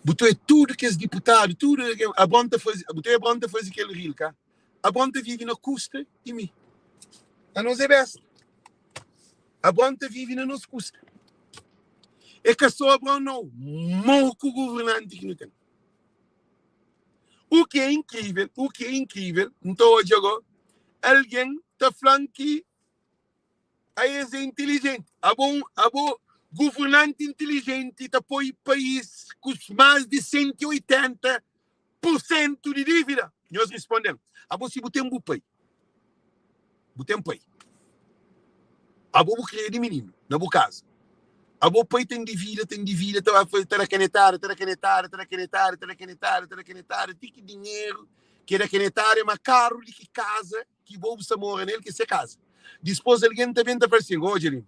S1: Bu ta oia tudu kes diputadu, tudu algen, Abron ta faze, bu ta oia Abron ta faze kel ril, ka? Abron ta vive na kusta di mi. Anos é besta. Abron ta vive na nos kusta. É ka só Abron nau, moku governanti ki nu ten. U ki é inkrivel, u ki é inkrivel, N ta odja go, algen ta fla-m ki A es é inteligenti. Abo un abo governanti inteligenti ta poi país ku más di 180 pur sentu di dívida? Nhos risponde-m, Abo si bu ten bu pai, bu ten pai. Abo bu kria di mininu na bu kaza. Abo pai ten divida, ten divida, ta ba faze, ta da kanetada, ta da kanetada, ta da kanetada, ta da kanetada, ta da kanetada, ti ki dinheru ki e da kanetada é ma karu di ki kaza ki bo bu sta mora nel, ki é se kaza. Dispôs algen ta ben ta fla sin, Odja li,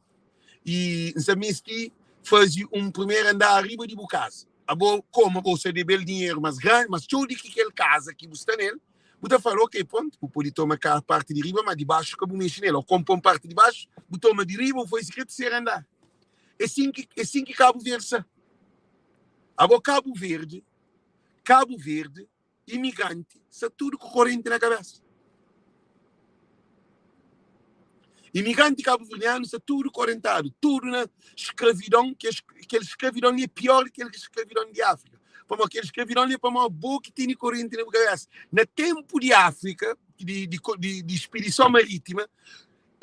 S1: i N sta misti faze un primeru andar riba di bu kaza. Abo, kómu bo sta debe-l dinheru más grandi, más txeu di ki kel kaza ki bu sta nel, bu ta fla-l, Ok, prontu, bu pode toma ka parti di riba, má di baxu ka bu mexe nel. Ô konpo un parti di baxu, bu toma di riba, bu faze kel terseru andar. É sin ki, é sin ki Kabu Verdi sta. Abo, Kabu Verdi, Kabu Verdi Imigranti sta tudu ku korenti na kabesa. Imigranti kabuverdianu sta tudu korentadu, tudu na skravidon, ki kel skravidon li é pior di kel skravidon di Afrika. Pamodi kel skravidon li é pamodi bo ki tene korenti na bu kabesa. Na tenpu di Afrika, di, di, di, di spedison maritima,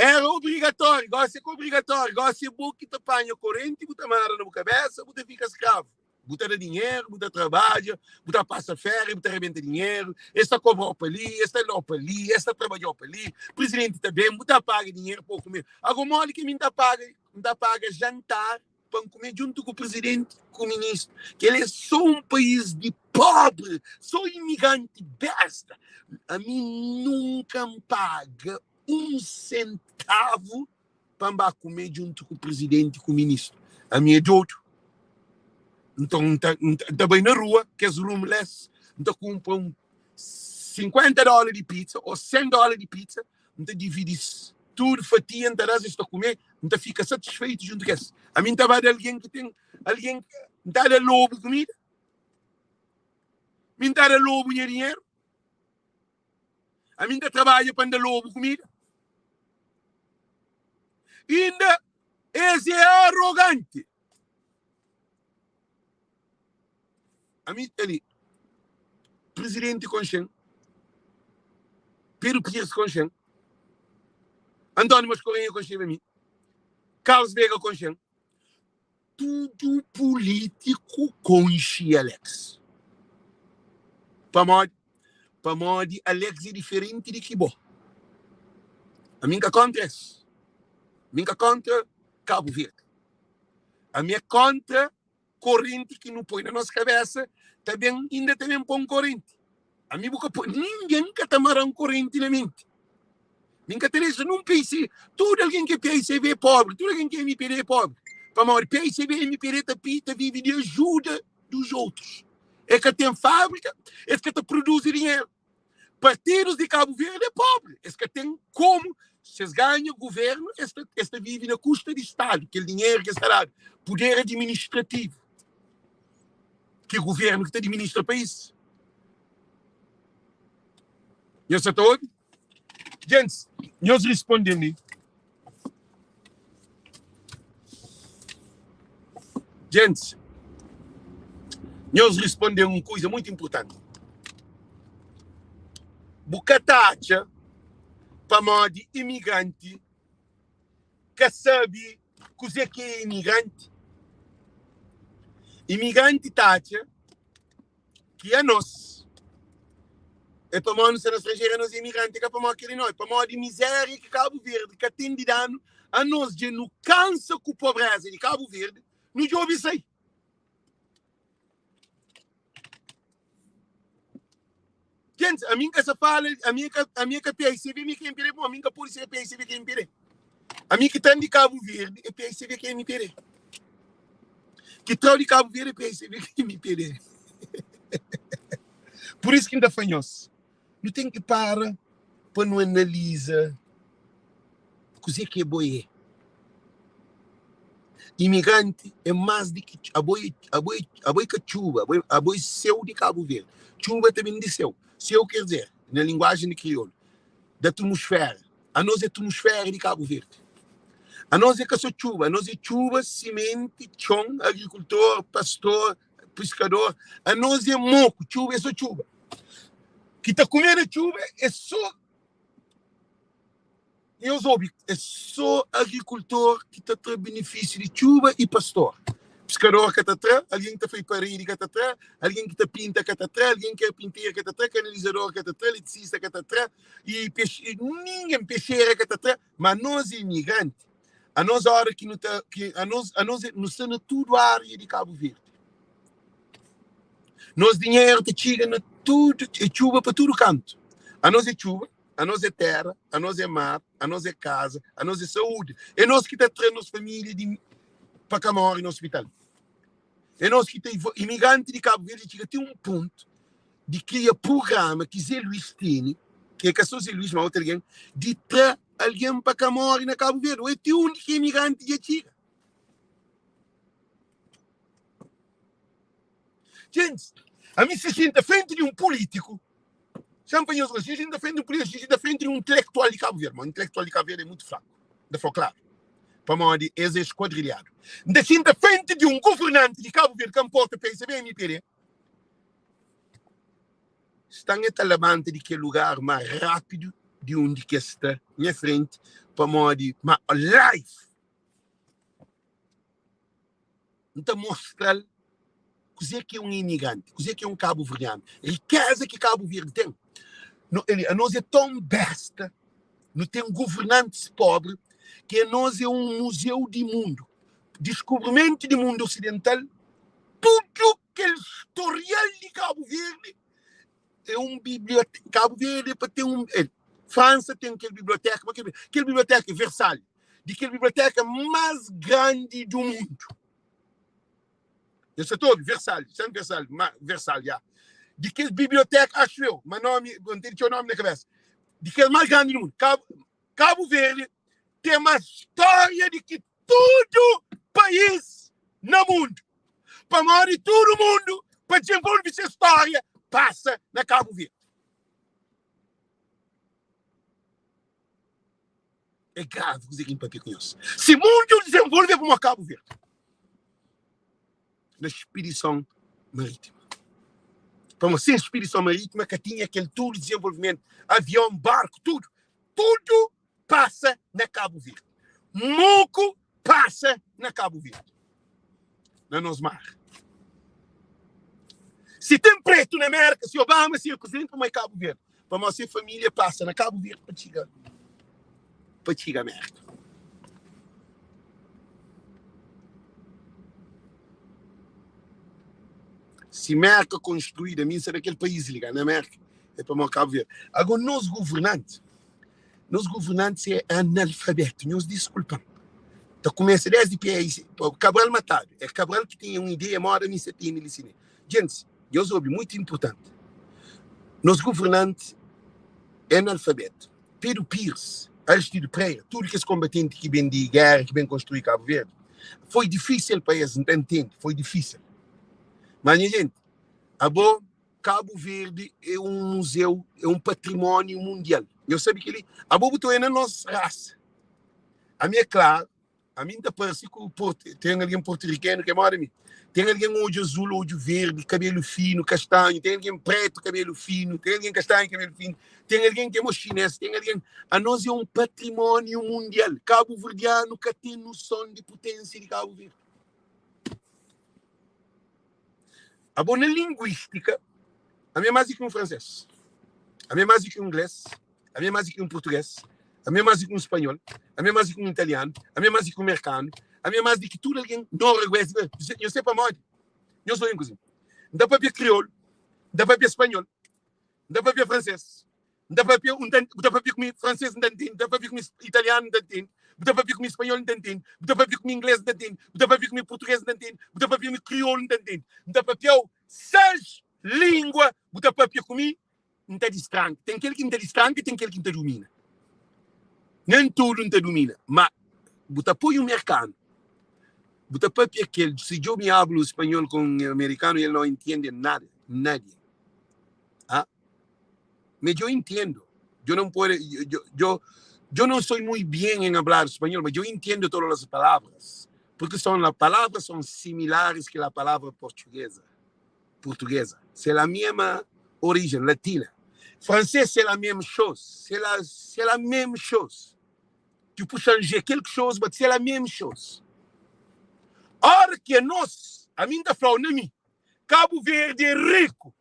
S1: Éra obrigatóriu, gósi é ka obrigatóriu. Gósi é bo ki ta panha korenti, bu ta mara na bu kabésa, bu ta fika skravu. Bu ta da dinheru, bu ta trabadja, bu ta pasa féria, bu ta rebenta dinheru, es ta kobra-u pa li, es ta da-u pa li, es ta trabadja-u pa li, prizidenti ta ben, bu ta paga dinheru pa bu kume. Ago modi ki mi N ta paga, N ta paga jantar pa N kume djuntu ku prizidenti, ku ministru? Kel é so un país di pobri, so imigranti besta. Ami nunka N paga un sentavu pa N ba kume djuntu ku prizidenti ku ministru. Ami é dodu. Nton, N ta, N ta bai na rua, kes roomless, N ta kunpra un 50 dóla di pizza ô 100 dóla di pizza, N ta dividi-s tudu fatia, N ta da-s, es ta kume, N ta fika satisfeitu djuntu ku es. Ami N ta ba da algen ki ten, algen, N ta da lobu kumida? Mi N ta da lobu nha dinheru? Ami N ta trabadja pa N da lobu kumida? Inda es é aroganti. Ami ali, presidenti konxe-m, Pedro Pires konxe-m, António Mascarenhas konxeba mi, Carlos Veiga konxe-m, tudu pulítiku konxe Alex. Pamodi? Pamodi Alex é diferenti di ki bo. Ami N ka kóntra es. Mi N ka kóntra Kabu Verdi. Ami é kóntra korenti ki nu poi na nos kabésa ta ben, inda ta ben pô-m korenti. Ami bu ka poi, ningen ka ta mara-m korenti na menti. Mi N ka ta dexa nun PIC, tudu algen ki é PICB é pobri, tudu algen ki é MPD é pobri. Pamodi PICB e MPD ta pi, ta vive di ajuda dos otus. E ka ten fábrika, es ka ta produzi dinheru. Partidus di Kabu Verdi é pobri, es ka ten komu, se es ganha guvernu, es ta, es ta vive na kusta di Stadu, kel dinheru ki es ta dadu, puder administrativu, ki guvernu ki ta administra país. Nhos sa ta obi? Gentis, nhos risponde-m li. Gentis, nhos risponde-m un kuza mutu inpurtanti. Bu ka ta atxa pamodi imigranti ka sabe kuzê ki é imigranti? Imigranti ta atxa ki anos é pamodi nu sta na stranjeru, anos é imigranti, é ka pamodi kel-li nau, é pamodi mizéria ki Kabu Verdi ka ten di da-nu, anos dja nu kansa ku pobréza di Kabu Verdi, nu djobe sai. Gentis, ami N ka sa fala, ami é ka, ami é ka PICB, mi é ka MPD, pamodi ami N ka pode ser PICB ki MPD. Ami ki tra-m di Kabu Verdi é PICB ki MPD. Ki tra-u di Kabu Verdi é PICB ki MPD. Pur isu ki N ta fla nhos, nu ten ki para pa nu analiza kuzê ki bo é. Imigranti é más di ki abo é, abo é, abo é ka txuba, abo é, abo é séu di Kabu Verdi. Txuba ta ben di séu. Séu ker dizer, na linguajen di kriolu, da atmosfera. Anos é atmosfera di Kabu Verdi. Anos é ka so txuba, anos é txuba, simenti, txon, agrikultor, pastor, piskador. Anos é moku, txuba é so txuba. Ki ta kume na txuba é so Nhos obi, é sô agrikultor ki ta tra benefísiu di txuba i pastor. Piskador ka ta tra, algen ki ta fai paredi ka ta tra, algen ki ta pinta ka ta tra, algen ki é karpinteru ka ta tra, kanalizador ka ta tra, eletricista ka ta tra, i pexi, ningen, pexera ka ta tra. Má nos é imigranti, anos óra ki nu ta, ki anos, anos é, nu sta na tudu ária di Kabu Verdi. Nos dinheru ta txiga na tudu, é txuba pa tudu kantu. Anos é txuba. Anos é téra, anos é mar, anos é kaza, anos é saúdi. É nos ki ta tra nos família di pa ka móre na ospital. É nos ki ta imigranti di Kabu Verdi txiga ti un pontu di kria prugrama ki Zé Luís tene, ki é ka sô Zé Luís, ma otu algen, di tra algen pa ka móre na Kabu Verdi. Oi ti undi ki imigranti dja txiga. Gentis, ami si xinta frenti di un pulítiku, Xa-m pa nhos si xinta frenti di un pulítiku, si xinta frenti di un intelektual di Kabu Verdi, ma intelektual di Kabu Verdi é mutu fraku, N ta fla-u klaru, pamodi es é skuadrilhadu. N ta xinta frenti di un governanti di Kabu Verdi, ka nporta PSB, mpd, sta-m e ta labanta di kel lugar ma rápidu. di undi ki es sta nha frenti pamodi ma live N ta mostra-l kuzê ki é un imigranti, kuzê ki é un kabuverdianu, rikéza ki Kabu Verdi ten. No, ele, anos é tão besta, nu ten governantis pobri, ki anos é un muzeu di mundu. Diskubrimentu di mundu osidental, tudu kel storial di Kabu Verdi é un biblioteka. Kabu Verdi é pa ten un. El, Fransa ten kel biblioteka, ma kel, kel biblioteka Versalhes, di kel biblioteka más grandi du mundu. Eu sa ta obi Versalhes, san Versalhes, ma Versalhes, ya. Di kel biblioteka, acho eu, ma nomi, N ten txeu nomi na kabesa. Di kel más grandi du mundu. Kabu, Kabu Verdi ten más stória di ki tudu país na mundu. Pamodi tudu mundu pa dizenvolve se stória pasa na Kabu Verdi. É gravi kuzê ki N papia ku nhos. Si mundu dizenvolve é pamodi Kabu Verdi. Na spidison marítima. Pamodi sen spidison marítima ka tinha kel tudu dizenvolvimentu, avion, barku, tudu. Tudu pasa na Kabu Verdi. Moku pasa na Kabu Verdi. Na nos mar. Si ten pretu na Merka, si Obama ser presidenti, pamodi é Kabu Verdi. Pamodi se família pasa na Kabu Verdi pa txiga pa txiga Merka. Si Merka konstruída, mi N sta na kel país li, na Merka, é pamodi Kabu Verdi. Agora nos governanti, Nos governantis é analfabetu, nhos diskulpa-m. Ta kumesa desdi PS, Cabral matadu, é Cabral ki tinha un ideia moda mi sa tene li sime. Gentis, nhos obi, muitu inpurtanti, nos governanti é analfabetu. Pedro Pires, Aristides Pereira, tudu kes konbatenti ki ben di géra, ki ben konstrui Kabu Verdi, foi difísil pa es, N ta ntende, foi difísil. Mas nha jenti, abo. Kabu Verdi é un muzeu, é un patrimóniu mundial. Nhos sabe kel-li? Abo bu ta oia na nos rasa. Ami é klaru, ami N ta parse ku portu, ten algen portu-rikenu ki é móda mi. Ten algen odju azul, odju verdi, kabelu finu, kastanhu, ten algen prétu, kabelu finu, ten algen kastanhu, kabelu finu, ten algen ki é mó xinês, ten algen. Anos é un patrimóniu mundial. Kabuverdianu ka ten noson di puténsia di Kabu Verdi. Abo na linguístika, ami é más di ki un fransês, ami é más di ki un inglês, ami é más di ki un purtugês, ami é más di ki un spanhol, ami é más di ki un italianu, ami é más di ki un merkanu, ami é más di ki tudu algen norueguês. Nhos sabe pamodi? Nhos obi un kuza, N ta papia kriolu, N ta papia spanhol, N ta papia fransês, N ta papia, un ta, bu ta papia ku mi fransês, N ta ntende, bu ta papia ku mi italianu, N ta ntende, bu ta papia ku mi spanhol, N ta ntende, bu ta papia ku mi inglês, N ta ntende, bu ta papia ku mi purtugês, N ta ntende, bu ta papia ku mi kriolu, N ta ntende. N ta papia-u seis língua, bu ta papia ku mi, N ta distranka. Ten kel ki N ta distranka, ten kel ki N ta dumina. Nen tudu N ta dumina, ma bu ta poi un merkanu, bu ta papia kel, si yo me hablo espanhol con un americano, ele não entiende nada, nadie. Ah? Me yo entiendo. Yo no puedo, yo, yo, yo no soy muy bien en hablar español, mas yo entiendo todas las palabras. Porque son las palabras son similares que la palabra portuguesa. Portuguesa. C'est la mesma origem latina. Francês, c'est la même chose. C'est la, c'est la même chose. Tu peux changer quelque chose, mas c'est la même chose. Ora ki anos, ami N ta fla-u na mi, Kabu Verdi é riku.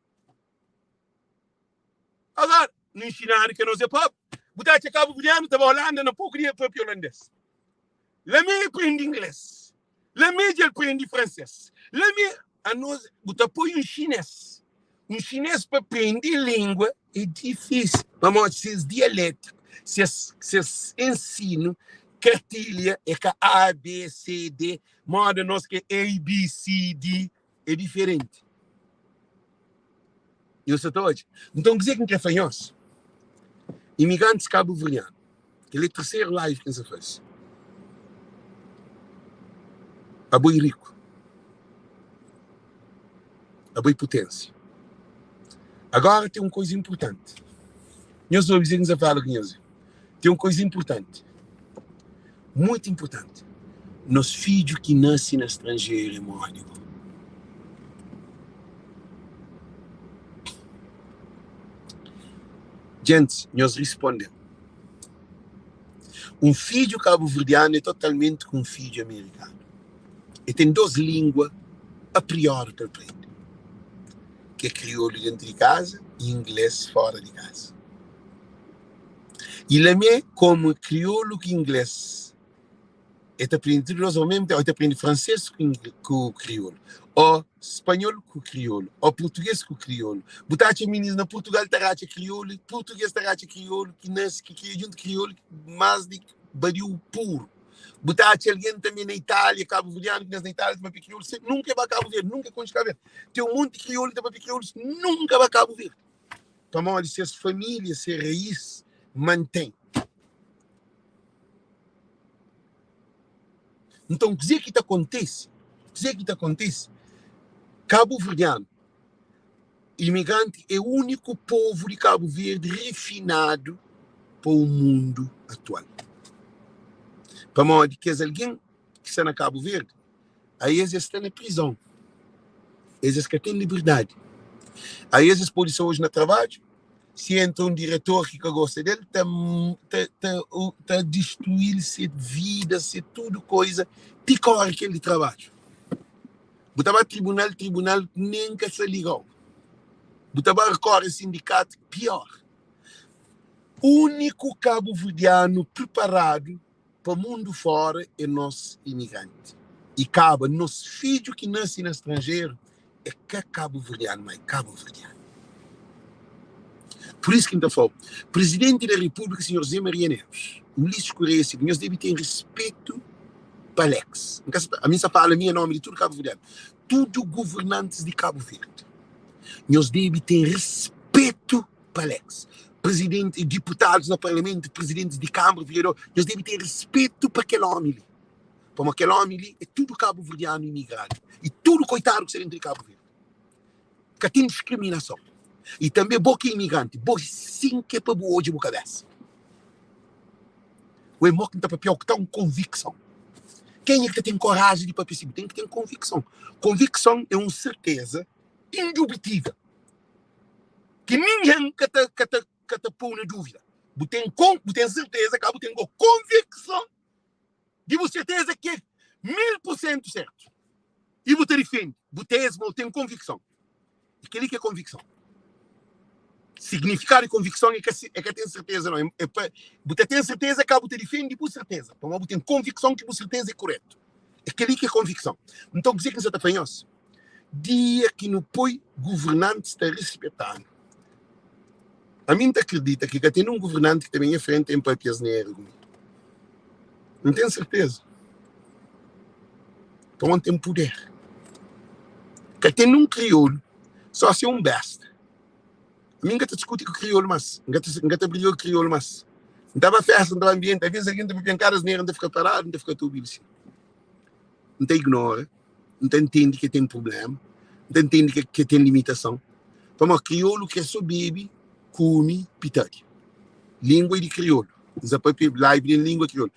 S1: Agora, nu inxinadu ki anos é pobri. Bu ta atxa kabuverdianu ta ba Holanda na poku dia papia holandês. La mê el prende inglês. La mê dja el prende fransês. La mê anos bu ta poi un xinês. Un xinês pa prende língua é difísil pamodi ses dialetu, ses ses ensinu, kartilha é ka A, B, C, D, moda nos ki é A, B, C, D. é diferenti. Nhos sa ta odja? Nton, kuzê ki N krê fla nhos, imigrantis kabuverdianu, kel-li é terseru live ki N sa faze. Abo é riku. Abo é puténsia. Agora ten un kuza inpurtanti. Nhos obi kuzê ki N sa fala ku nhos. Ten un kuza inpurtanti. Muitu inpurtanti. Nos fidju ki nase na stranjeru é modi go? Gentis, nhos risponde-m. Un fidju kabuverdianu é totalmenti ku un fidju amerikanu. E ten dos lingua a priori pa el prende, ki é kriolu dentu di kaza y ingles fora di kaza. Y la mé, komu kriolu ku ingles E ta prende tudu dos au mesmu tenpu, e ta prende franses ku kriolu, o spanhol ku kriolu, o purtuges ku kriolu. Bu ta atxa minis na Purtugal ta ratxa kriolu, purtuges ta ratxa kriolu, ki nase, ki kria djuntu kriolu mas di badiu puru. Bu ta atxa algen tanbe na Itália, kabuverdianu ki nase na Itália ta papia kriolu, sen nunka e ba Kabu Verdi, nunka e konxe Kabu Verdi. Ten un monti kriolu ki ta papia kriolu, nunka ba Kabu Verdi, pamodi ses familia, se rais mantém. Nton, kuzê ki ta kontise? Kuzê ki ta kontise? Kabuverdianu, imigranti é úniku povu di Kabu Verdi refinadu pa un mundu atual. Pamodi kes algen ki sta na Kabu Verdi, aes es sta na prizon, es es ka ten liberdadi. Aes es pode sta oji na trabadju, si entra un diretor ki ka gosta del, ta ta ta ta distruí-l se vida, se tudu koiza, ti kóre kel di trabadju. Bu ta ba tribunal, tribunal nen ka sa liga-u. Bu ta ba rekóre sindikatu, piór. Úniku kabuverdianu priparadu pa mundu fora é nos imigranti i kaba nos fidju ki nasi na stranjeru é ka kabuverdianu ma é kabuverdianu. Pur isu ki N ta fla-u, Prizidenti da Repúblika Sinhor Zé Maria Neves, Ulisses Correia Silva, nhos debe ten rispetu pa Alex. N ka sa ta, ami N sa fala mi en nomi di tudu kabuverdianu, tudu governantis di Kabu Verdi, nhos debe ten rispetu pa Alex. Presidenti, diputadus na parlamentu, presidentis di kambra, vereador, nhos debe ten respetu pa kel omi li. Pamodi kel omi li é tudu kabuverdianu imigradu i tudu koitadu ki sta dentu di Kabu Verdi. Ka ten diskriminason. I tanbe bo ki é imigranti, bo sin ki é pa bu odja bu kabesa. Oi, mo ki N ta papia-u ku tan konvikson. Kenha ki ta ten koraji di papia si? Bu ten ki ten konvikson. Konvikson é un serteza indubitível. ki ningen ka ta ka ta ka ta pô-u na dúvida. Bu ten kon bu ten serteza ka bu ten go konvikson di bu serteza ki é 1000% sertu i bu ta difende bu tezi ma bu ten konvikson. E kel-li ki é konvikson. Signifikadu di konvikson é ka é ka ten serteza não, é pa bu ta ten serteza ka bu ta difende bu serteza, pamodi bu ten konvikson ki bu serteza é kuretu. É kel-li ki é konvikson. Nton kuzê ki N sa ta fla nhos? Dia ki nu poi guvernantis ta rispeta-nu. Ami N ta kridita ki ka ten un guvernanti ki ta ben nha frenti en papia asnera ku mi. N ten serteza. Pamodi N ten puder. Ka ten un kriolu, só si é un besta. Ami N ka ta diskuti ku kriolu mas, N ka ta N ka ta briga ku kriolu mas. N ta ba festa, N ta ba anbienti, alvês algen ta papia-m kada asnera, N ta fika paradu, N ta fika ta obi-l si. N ta ignora. N ta ntende ke ten prublema, N ta ntende ke ke ten limitason, pamodi kriolu kre so bebe, kume, pitadi. Lingua é di kriolu, N sa papia live di lingua kriolu.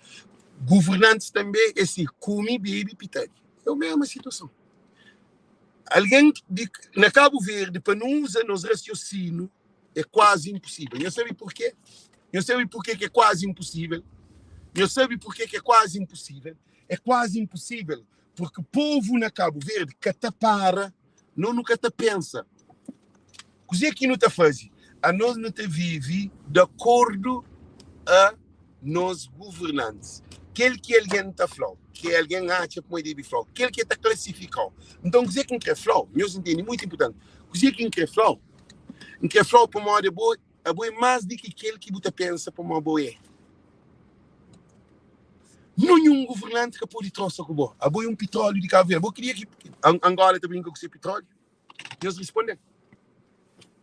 S1: Guvernantis tanbe é si, kume, bebe, pitadi. É o mesma situason. Algen di na Kabu Verdi pa nu uza nos rasiosinu é kuazi inposível. Nhos sabe purkê? Nhos sabe purkê ke kuazi inposível? Nhos sabe purkê ke kuazi inposível? É kuazi inposível Porque povo na Cabo Verde ka ta para, no nu ka ta pensa. Kuzê ki nu ta faze? Anos nu ta vive di akordu a nos governantis. Kel ki algen ta fla-u, ki algen atxa kuma el debe fla-u, kel ki el ta klasifika-u. Nton, kuzê ki N krê fla-u, nhos ntende, mutu inportanti, kuzê ki N krê fla-u, N krê fla-u pamodi abo Abo é más di ki kel ki bu ta pensa pamodi bo é. Ninhun governanti ka pode trosa ku bo. Abo é un pitróliu di Kabu Verdi. Bo kria ki Angola ta brinka ku se pitróliu? Nhos responde-m.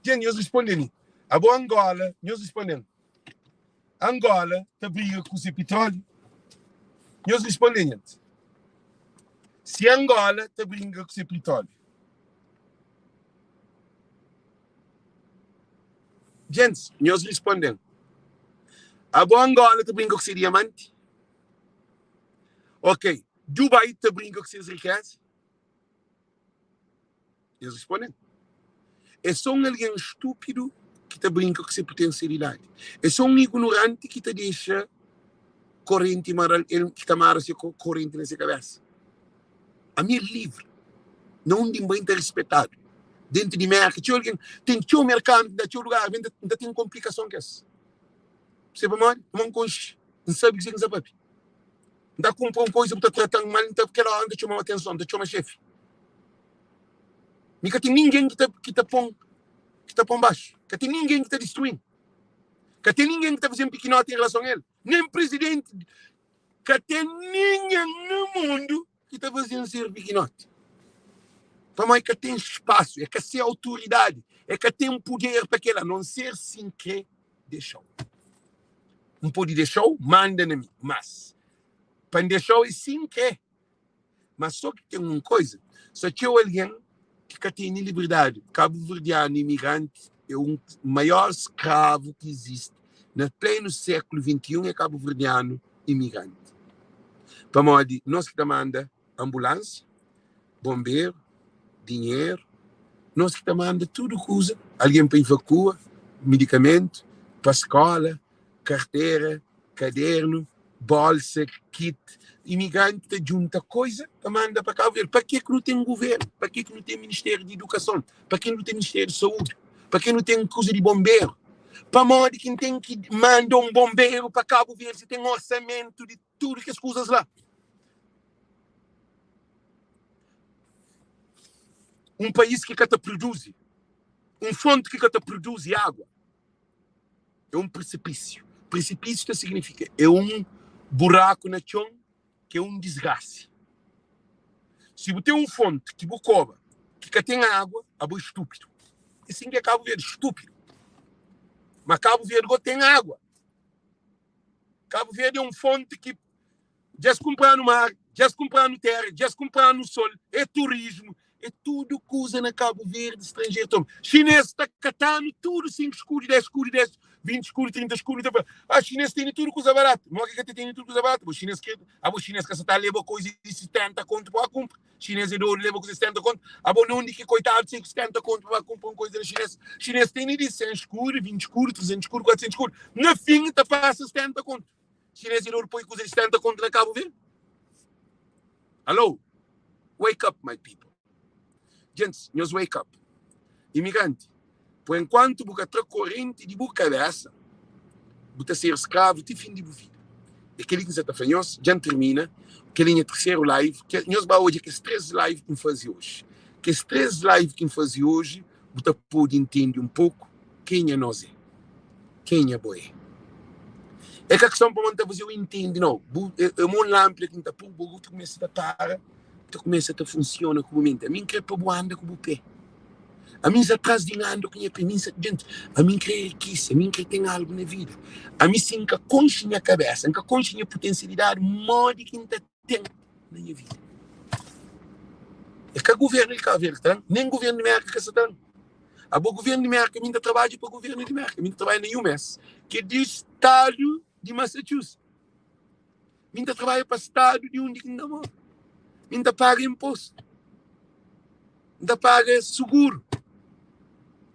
S1: Dja nhos responde-m. Abo Angola, nhos responde-m. Angola ta briga ku se pitróliu? Nhos responde-m, gente. Si Angola ta brinka ku se pitróliu? Gentis, nhos risponde-m, Abo Angola ta brinka ku se diamanti? Ok, Dubai ta brinka ku ses rikeza? Nhos risponde-m, É so un algen stúpidu ki ta brinka ku se potensialidadi. É so un ignoranti ki ta dexa. Korenti mara-l, el ki ta mara se korenti na se kabésa. Ami é livri. Na undi N bai N ta rispetadu. Dentu di Mérka, txeu algen, ten txeu merkanu ki da txeu lugar, N ta ten konplikason ku es. Se pamodi? Pamodi N konxe, N sabe kuzê ki N sta papia. N ta kunpra un koza, bu ta trata-m mal, N ta, kel óra N ta txoma-u atenson, N ta txoma xefi. Mi ka ten ningen ki ta, ki ta pô-m, ki ta pô-m baxu. Ka ten ningen ki ta distrui-m. Ka ten ningen ki ta faze-m pikinoti en relason a el. Nen prizidenti. Ka ten ningen na mundu ki ta faze-m ser pikinoti. Pamodi ka ten spasu, e ka se autoridadi, e ka ten puder pa kel-la, anonser si N kre dexa-u. N pode dexa-u manda na mi, mas pa N dexa-u é si N kre. Má sô ki ten un koza, sta txeu algen ki ka tene liberdadi. Kabuverdianu imigranti é un maior skravu ki izisti na plenu sékulu 21 é kabuverdianu imigranti. Pamodi nos ki ta manda anbulánsia, bonberu, dinheru, nos ki ta manda tudu kuza, algen pa ivakua, medikamentu, pa skóla, kartera, kadernu, bolsa, kit, imigranti ta djunta koiza ta manda pa Kabu Verdi. Pa ke ki nu ten guvernu? Pa ke ki nu ten Ministériu di Idukason? Pa ke nu ten Ministériu di Saúdi? Pa ke nu ten kuza di bonberu? Pamodi ki N ten ki manda un bonberu pa Kabu Verdi si ten orsamentu di tudu kes kuzas la? Un país ki ka ta produzi, un fonti ki ka ta produzi agua, é un prisipísiu. Prisipísiu ta signifika é un buraku na txon ki é un disgrasi. Si bu ten un fonti ki bu koba ki ka ten agua, abo é stúpidu. É sin ki é Kabu Verdi, stúpidu. Ma Kabu Verdi go ten agua. Kabu Verdi é un fonti ki Dja es kunpra-nu mar, dja es kunpra-nu téra, dja es kunpra-nu sol, é turismu, é tudu kuza na Kabu Verdi stranjeru toma. Xinês ta kata-nu tudu 5 skudu, 10 skudu, 10, 20 skudu, 30 skudu, ta fla, ah, xinês tene tudu kuza baratu. Modi ki ka ta tene tudu kuza baratu? Bo xinês kre, abo xinês ka sa ta leba koiza di 70 kontu pa ba kunpra. Xinês é dodu leba kuza di 70 kontu. Abo na undi ki koitadu sai ku 70 kontu pa ba kunpra un koiza na xinês? Xinês tene di 100 skudu, 20 skudu, 300 skudu, 400 skudu. Na fin ta pasa 70 kontu. Chinês e dodu poi kuza di 70 kontu na Kabu Verdi? Alô? Wake up my people. Gentis, nhos wake up. Imigranti, por enkuantu bu ka tra korenti di bu kabesa, bu ta ser skravu ti fin di bu vida. É kel-li ki N sa ta fla nhos. Dja N tirmina. Kel-li é nha terseru live. Nhos ba odja kes 3 live ki N faze oji. Kes 3 live ki N faze oji, bu ta pode intende un poku kenha nos é, kenha bo é. É ka kiston pamodi N ta faze-u intende, nau. Bu é mo un lánpida ki N ta pô-u, bu ta kumesa ta para, bu ta kumesa ta funsiona ku bu menti. Ami N kre pa bu anda ku bu pé. Ami N sta tras di N anda ku nha pé. Mi N sta, djenti, ami N kre enrikise, ami N kre ten algu na vida. Ami si N ka konxe nha kabésa, N ka konxe nha putensialidadi, modi ki N ta ten na nha vida. É ka guvernu di Kabu Verdi ki ta da-m, nen guvernu di Merka ka sa ta da-m. Abo guvernu di Merka, mi N ta trabadja pa guvernu di Merka, mi N ta trabadja na UMass, ki é di stadu di Massachusetts. Mi N ta trabadja pa stadu di undi ki N ta mora. Mi N ta paga inpostu, N ta paga suguru,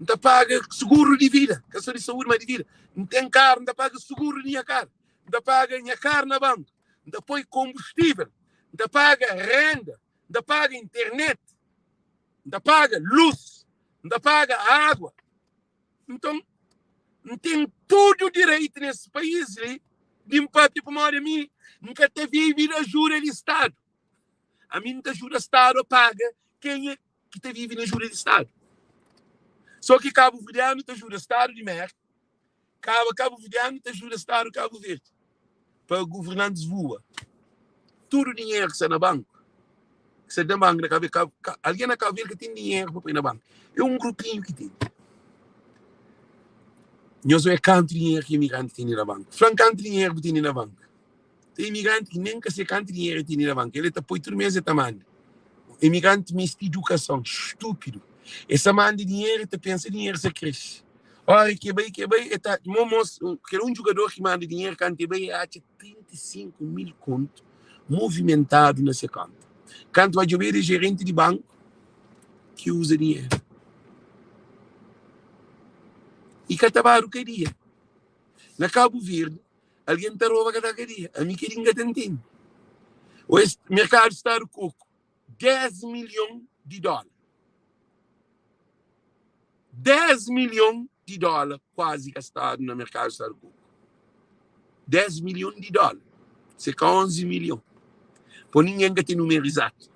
S1: N ta paga suguru di vida, ka so di saúdi, ma di vida. N ten karu, N ta paga suguru di nha karu, N ta paga nha karu na banku. N ta poi konbustível, N ta paga renda, N ta paga internet, N ta paga lus, N ta paga água. Nton, N ten tudu direitu nes país li di N papia pamodi ami N ka ta vive di ajuda di Stadu. Ami N ta ajuda Stadu a paga kenha ki ta vive na ajuda di Stadu. So ki kabuverdianu ta ajuda Stadu di Merka, Kaba kabuverdianu ta ajuda stadu Kabu Verdi pa guvernantis voa. Tudu dinheru ki sta na banku, ki sta na banku na Kabu Verdi, algen na Kabu Verdi ka ten dinheru pa poi na banku. É un grupinhu ki ten. Nhos oia kantu dinheru ki imigranti tene na banku. Fla-m kantu dinheru bu tene na banku. Ten imigranti ki nen ka se kantu dinheru el tene na banku. El ta poi tudu mes el ta manda. Imigranti meste idukason. Stúpidu. El sa manda dinheru, el ta pensa dinheru sa kresce. Ora ki e bai, ki e bai, e ta mo mos, kel un jugador ki manda dinheru kantu e bai e atxa 35 mil kontu movimentadu na se konta. Kantu bai djobe el é jerenti di banku ki uza dinheru. I ka ta badu kadia. Na Kabu Verdi. Algen ta roba ka ta kadia. Ami kel-li N ka ta ntende. Ô es merkadu stadu koku 10 milhon di dóla. 10 milhon di dóla kuazi gastadu na merkadu stadu koku. 10 milhon di dóla. Se ka 11 milhon. Po ningen ka ten numeru izatu.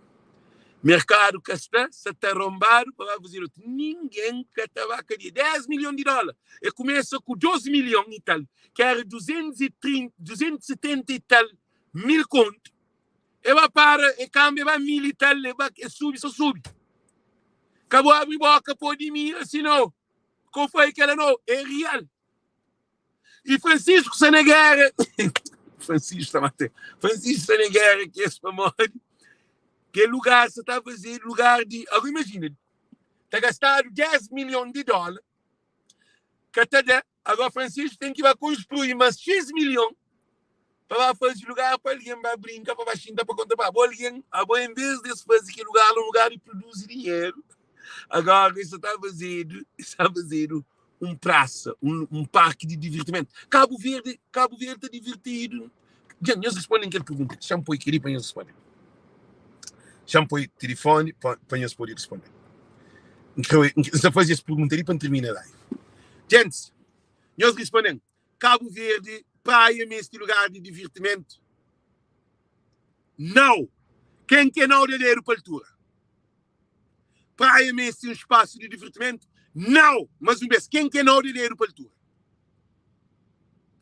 S1: Merkadu ka sta, sa ta ronbadu pa ba faze otu. Ningen ka ta ba kadia. 10 milhon di dóla. E kumesa ku 2 milhon i tal, ki era 230, 270 i tal mil kontu. E ba para, e kamba, e ba mil i tal, e ba, e subi, so subi. Ka bu abri boka pa odimira, sinau, ko fai kela no, é real. E Francisco sta na guerra. Francisco ta mata. Francisco sta na guerra que esse pamodi. Que lugar sa ta fazer lugar de. Agora imagina, tá gastado 10 milhões de dólares. Que tá da. Agora Francisco tem que vai construir mais X milhão para fazer lugar para alguém vai brincar, para xinta para conta para alguém, agora em vez de fazer aquele lugar, um lugar e produzir dinheiro. Agora isso está fazendo, está fazendo um praça, um, um parque de divertimento. Cabo Verde, Cabo Verde está divertido. Gente, nós respondem aquela pergunta. Deixa-me pôr aqui para nós responder. Deixa-me pôr telefone para, para nós poder responder. Está fazer essa pergunta ali para terminar a live. Gente, nós respondem. Cabo Verde, praia, este lugar de divertimento? Não. Quem quer não de para altura? Praia meste um espaço de divertimento? Não! Mas um vez, quem quer não dinheiro para altura?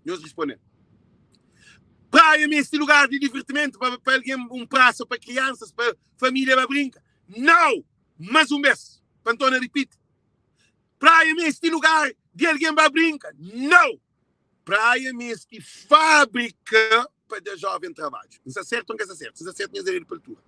S1: Nós respondemos. Praia meste lugar de divertimento para, para alguém, um praça para crianças, para família para brincar? Não! Mais um vez. Pantona repite. Praia meste lugar de alguém para brincar? Não! Praia meste fábrica para dar jovem trabalho. Não está certo ou não está certo? Se está certo, não é para altura.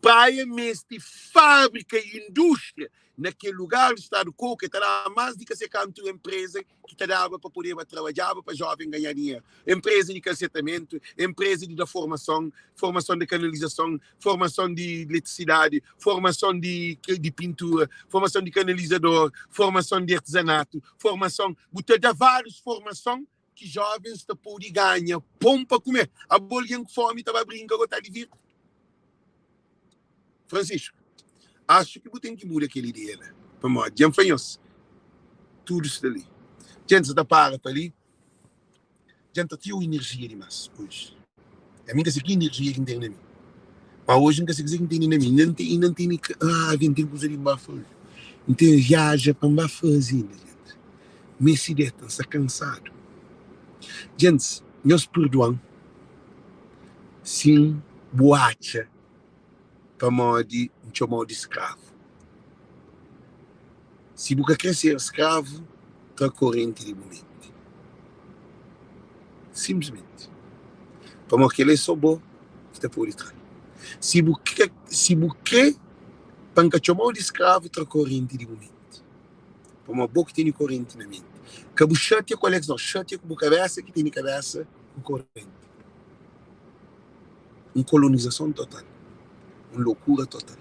S1: Praia meste fábrica e indústria naquele lugar do estado coco que dá mais de que ser canto empresa que te dava para poder trabalhar para jovem ganhar dinheiro. Empresa de calcetamento, empresa de da formação, formação de canalização, formação de eletricidade, formação de, de pintura, formação de canalizador, formação de artesanato, formação, você dá várias formação que jovens te pode ganhar pão para comer. A bolinha com fome estava brincando, está de Francisco, acho que você tem que mudar aquele ideia, né? Pamodi, dja N fla nhos, tudu sta li. Dja N sa ta para pa li, dja N ta txeu inerjia dimas oji. Ami N ka se ki inerjia ki N ten na mi. Ma oji N ka se kuzê ki N tene na mi. Inda N ten, inda N tene, ah, N ten kuza di N ba faze. N ten viaja pa N ba faze inda, gente. Meste deta, N sta kansadu. Gentis, nhos purdua-m si N bu atxa pamodi N txoma-u di skravu. Si bu ka krê ser skravu, tra korenti di bu menti. Sinplismenti. Pamodi kel-la é sô bo ki ta pode tra-l. Si bu krê, si bu krê pa N ka txoma-u di skravu, tra korenti di bu menti. Pamodi bo ki tene korenti na menti. Ka bu xatia ku Alex, nau. Xatia ku bu kabésa ki tene kabésa ku korenti. Un kolonizason total. Un lokura total.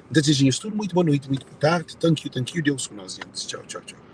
S1: N ta deseja nhos tudu muitu boa noiti, muitu boa tardi. Thank you, thank you. Deus ku nos, gentis. Txau, txau, txau.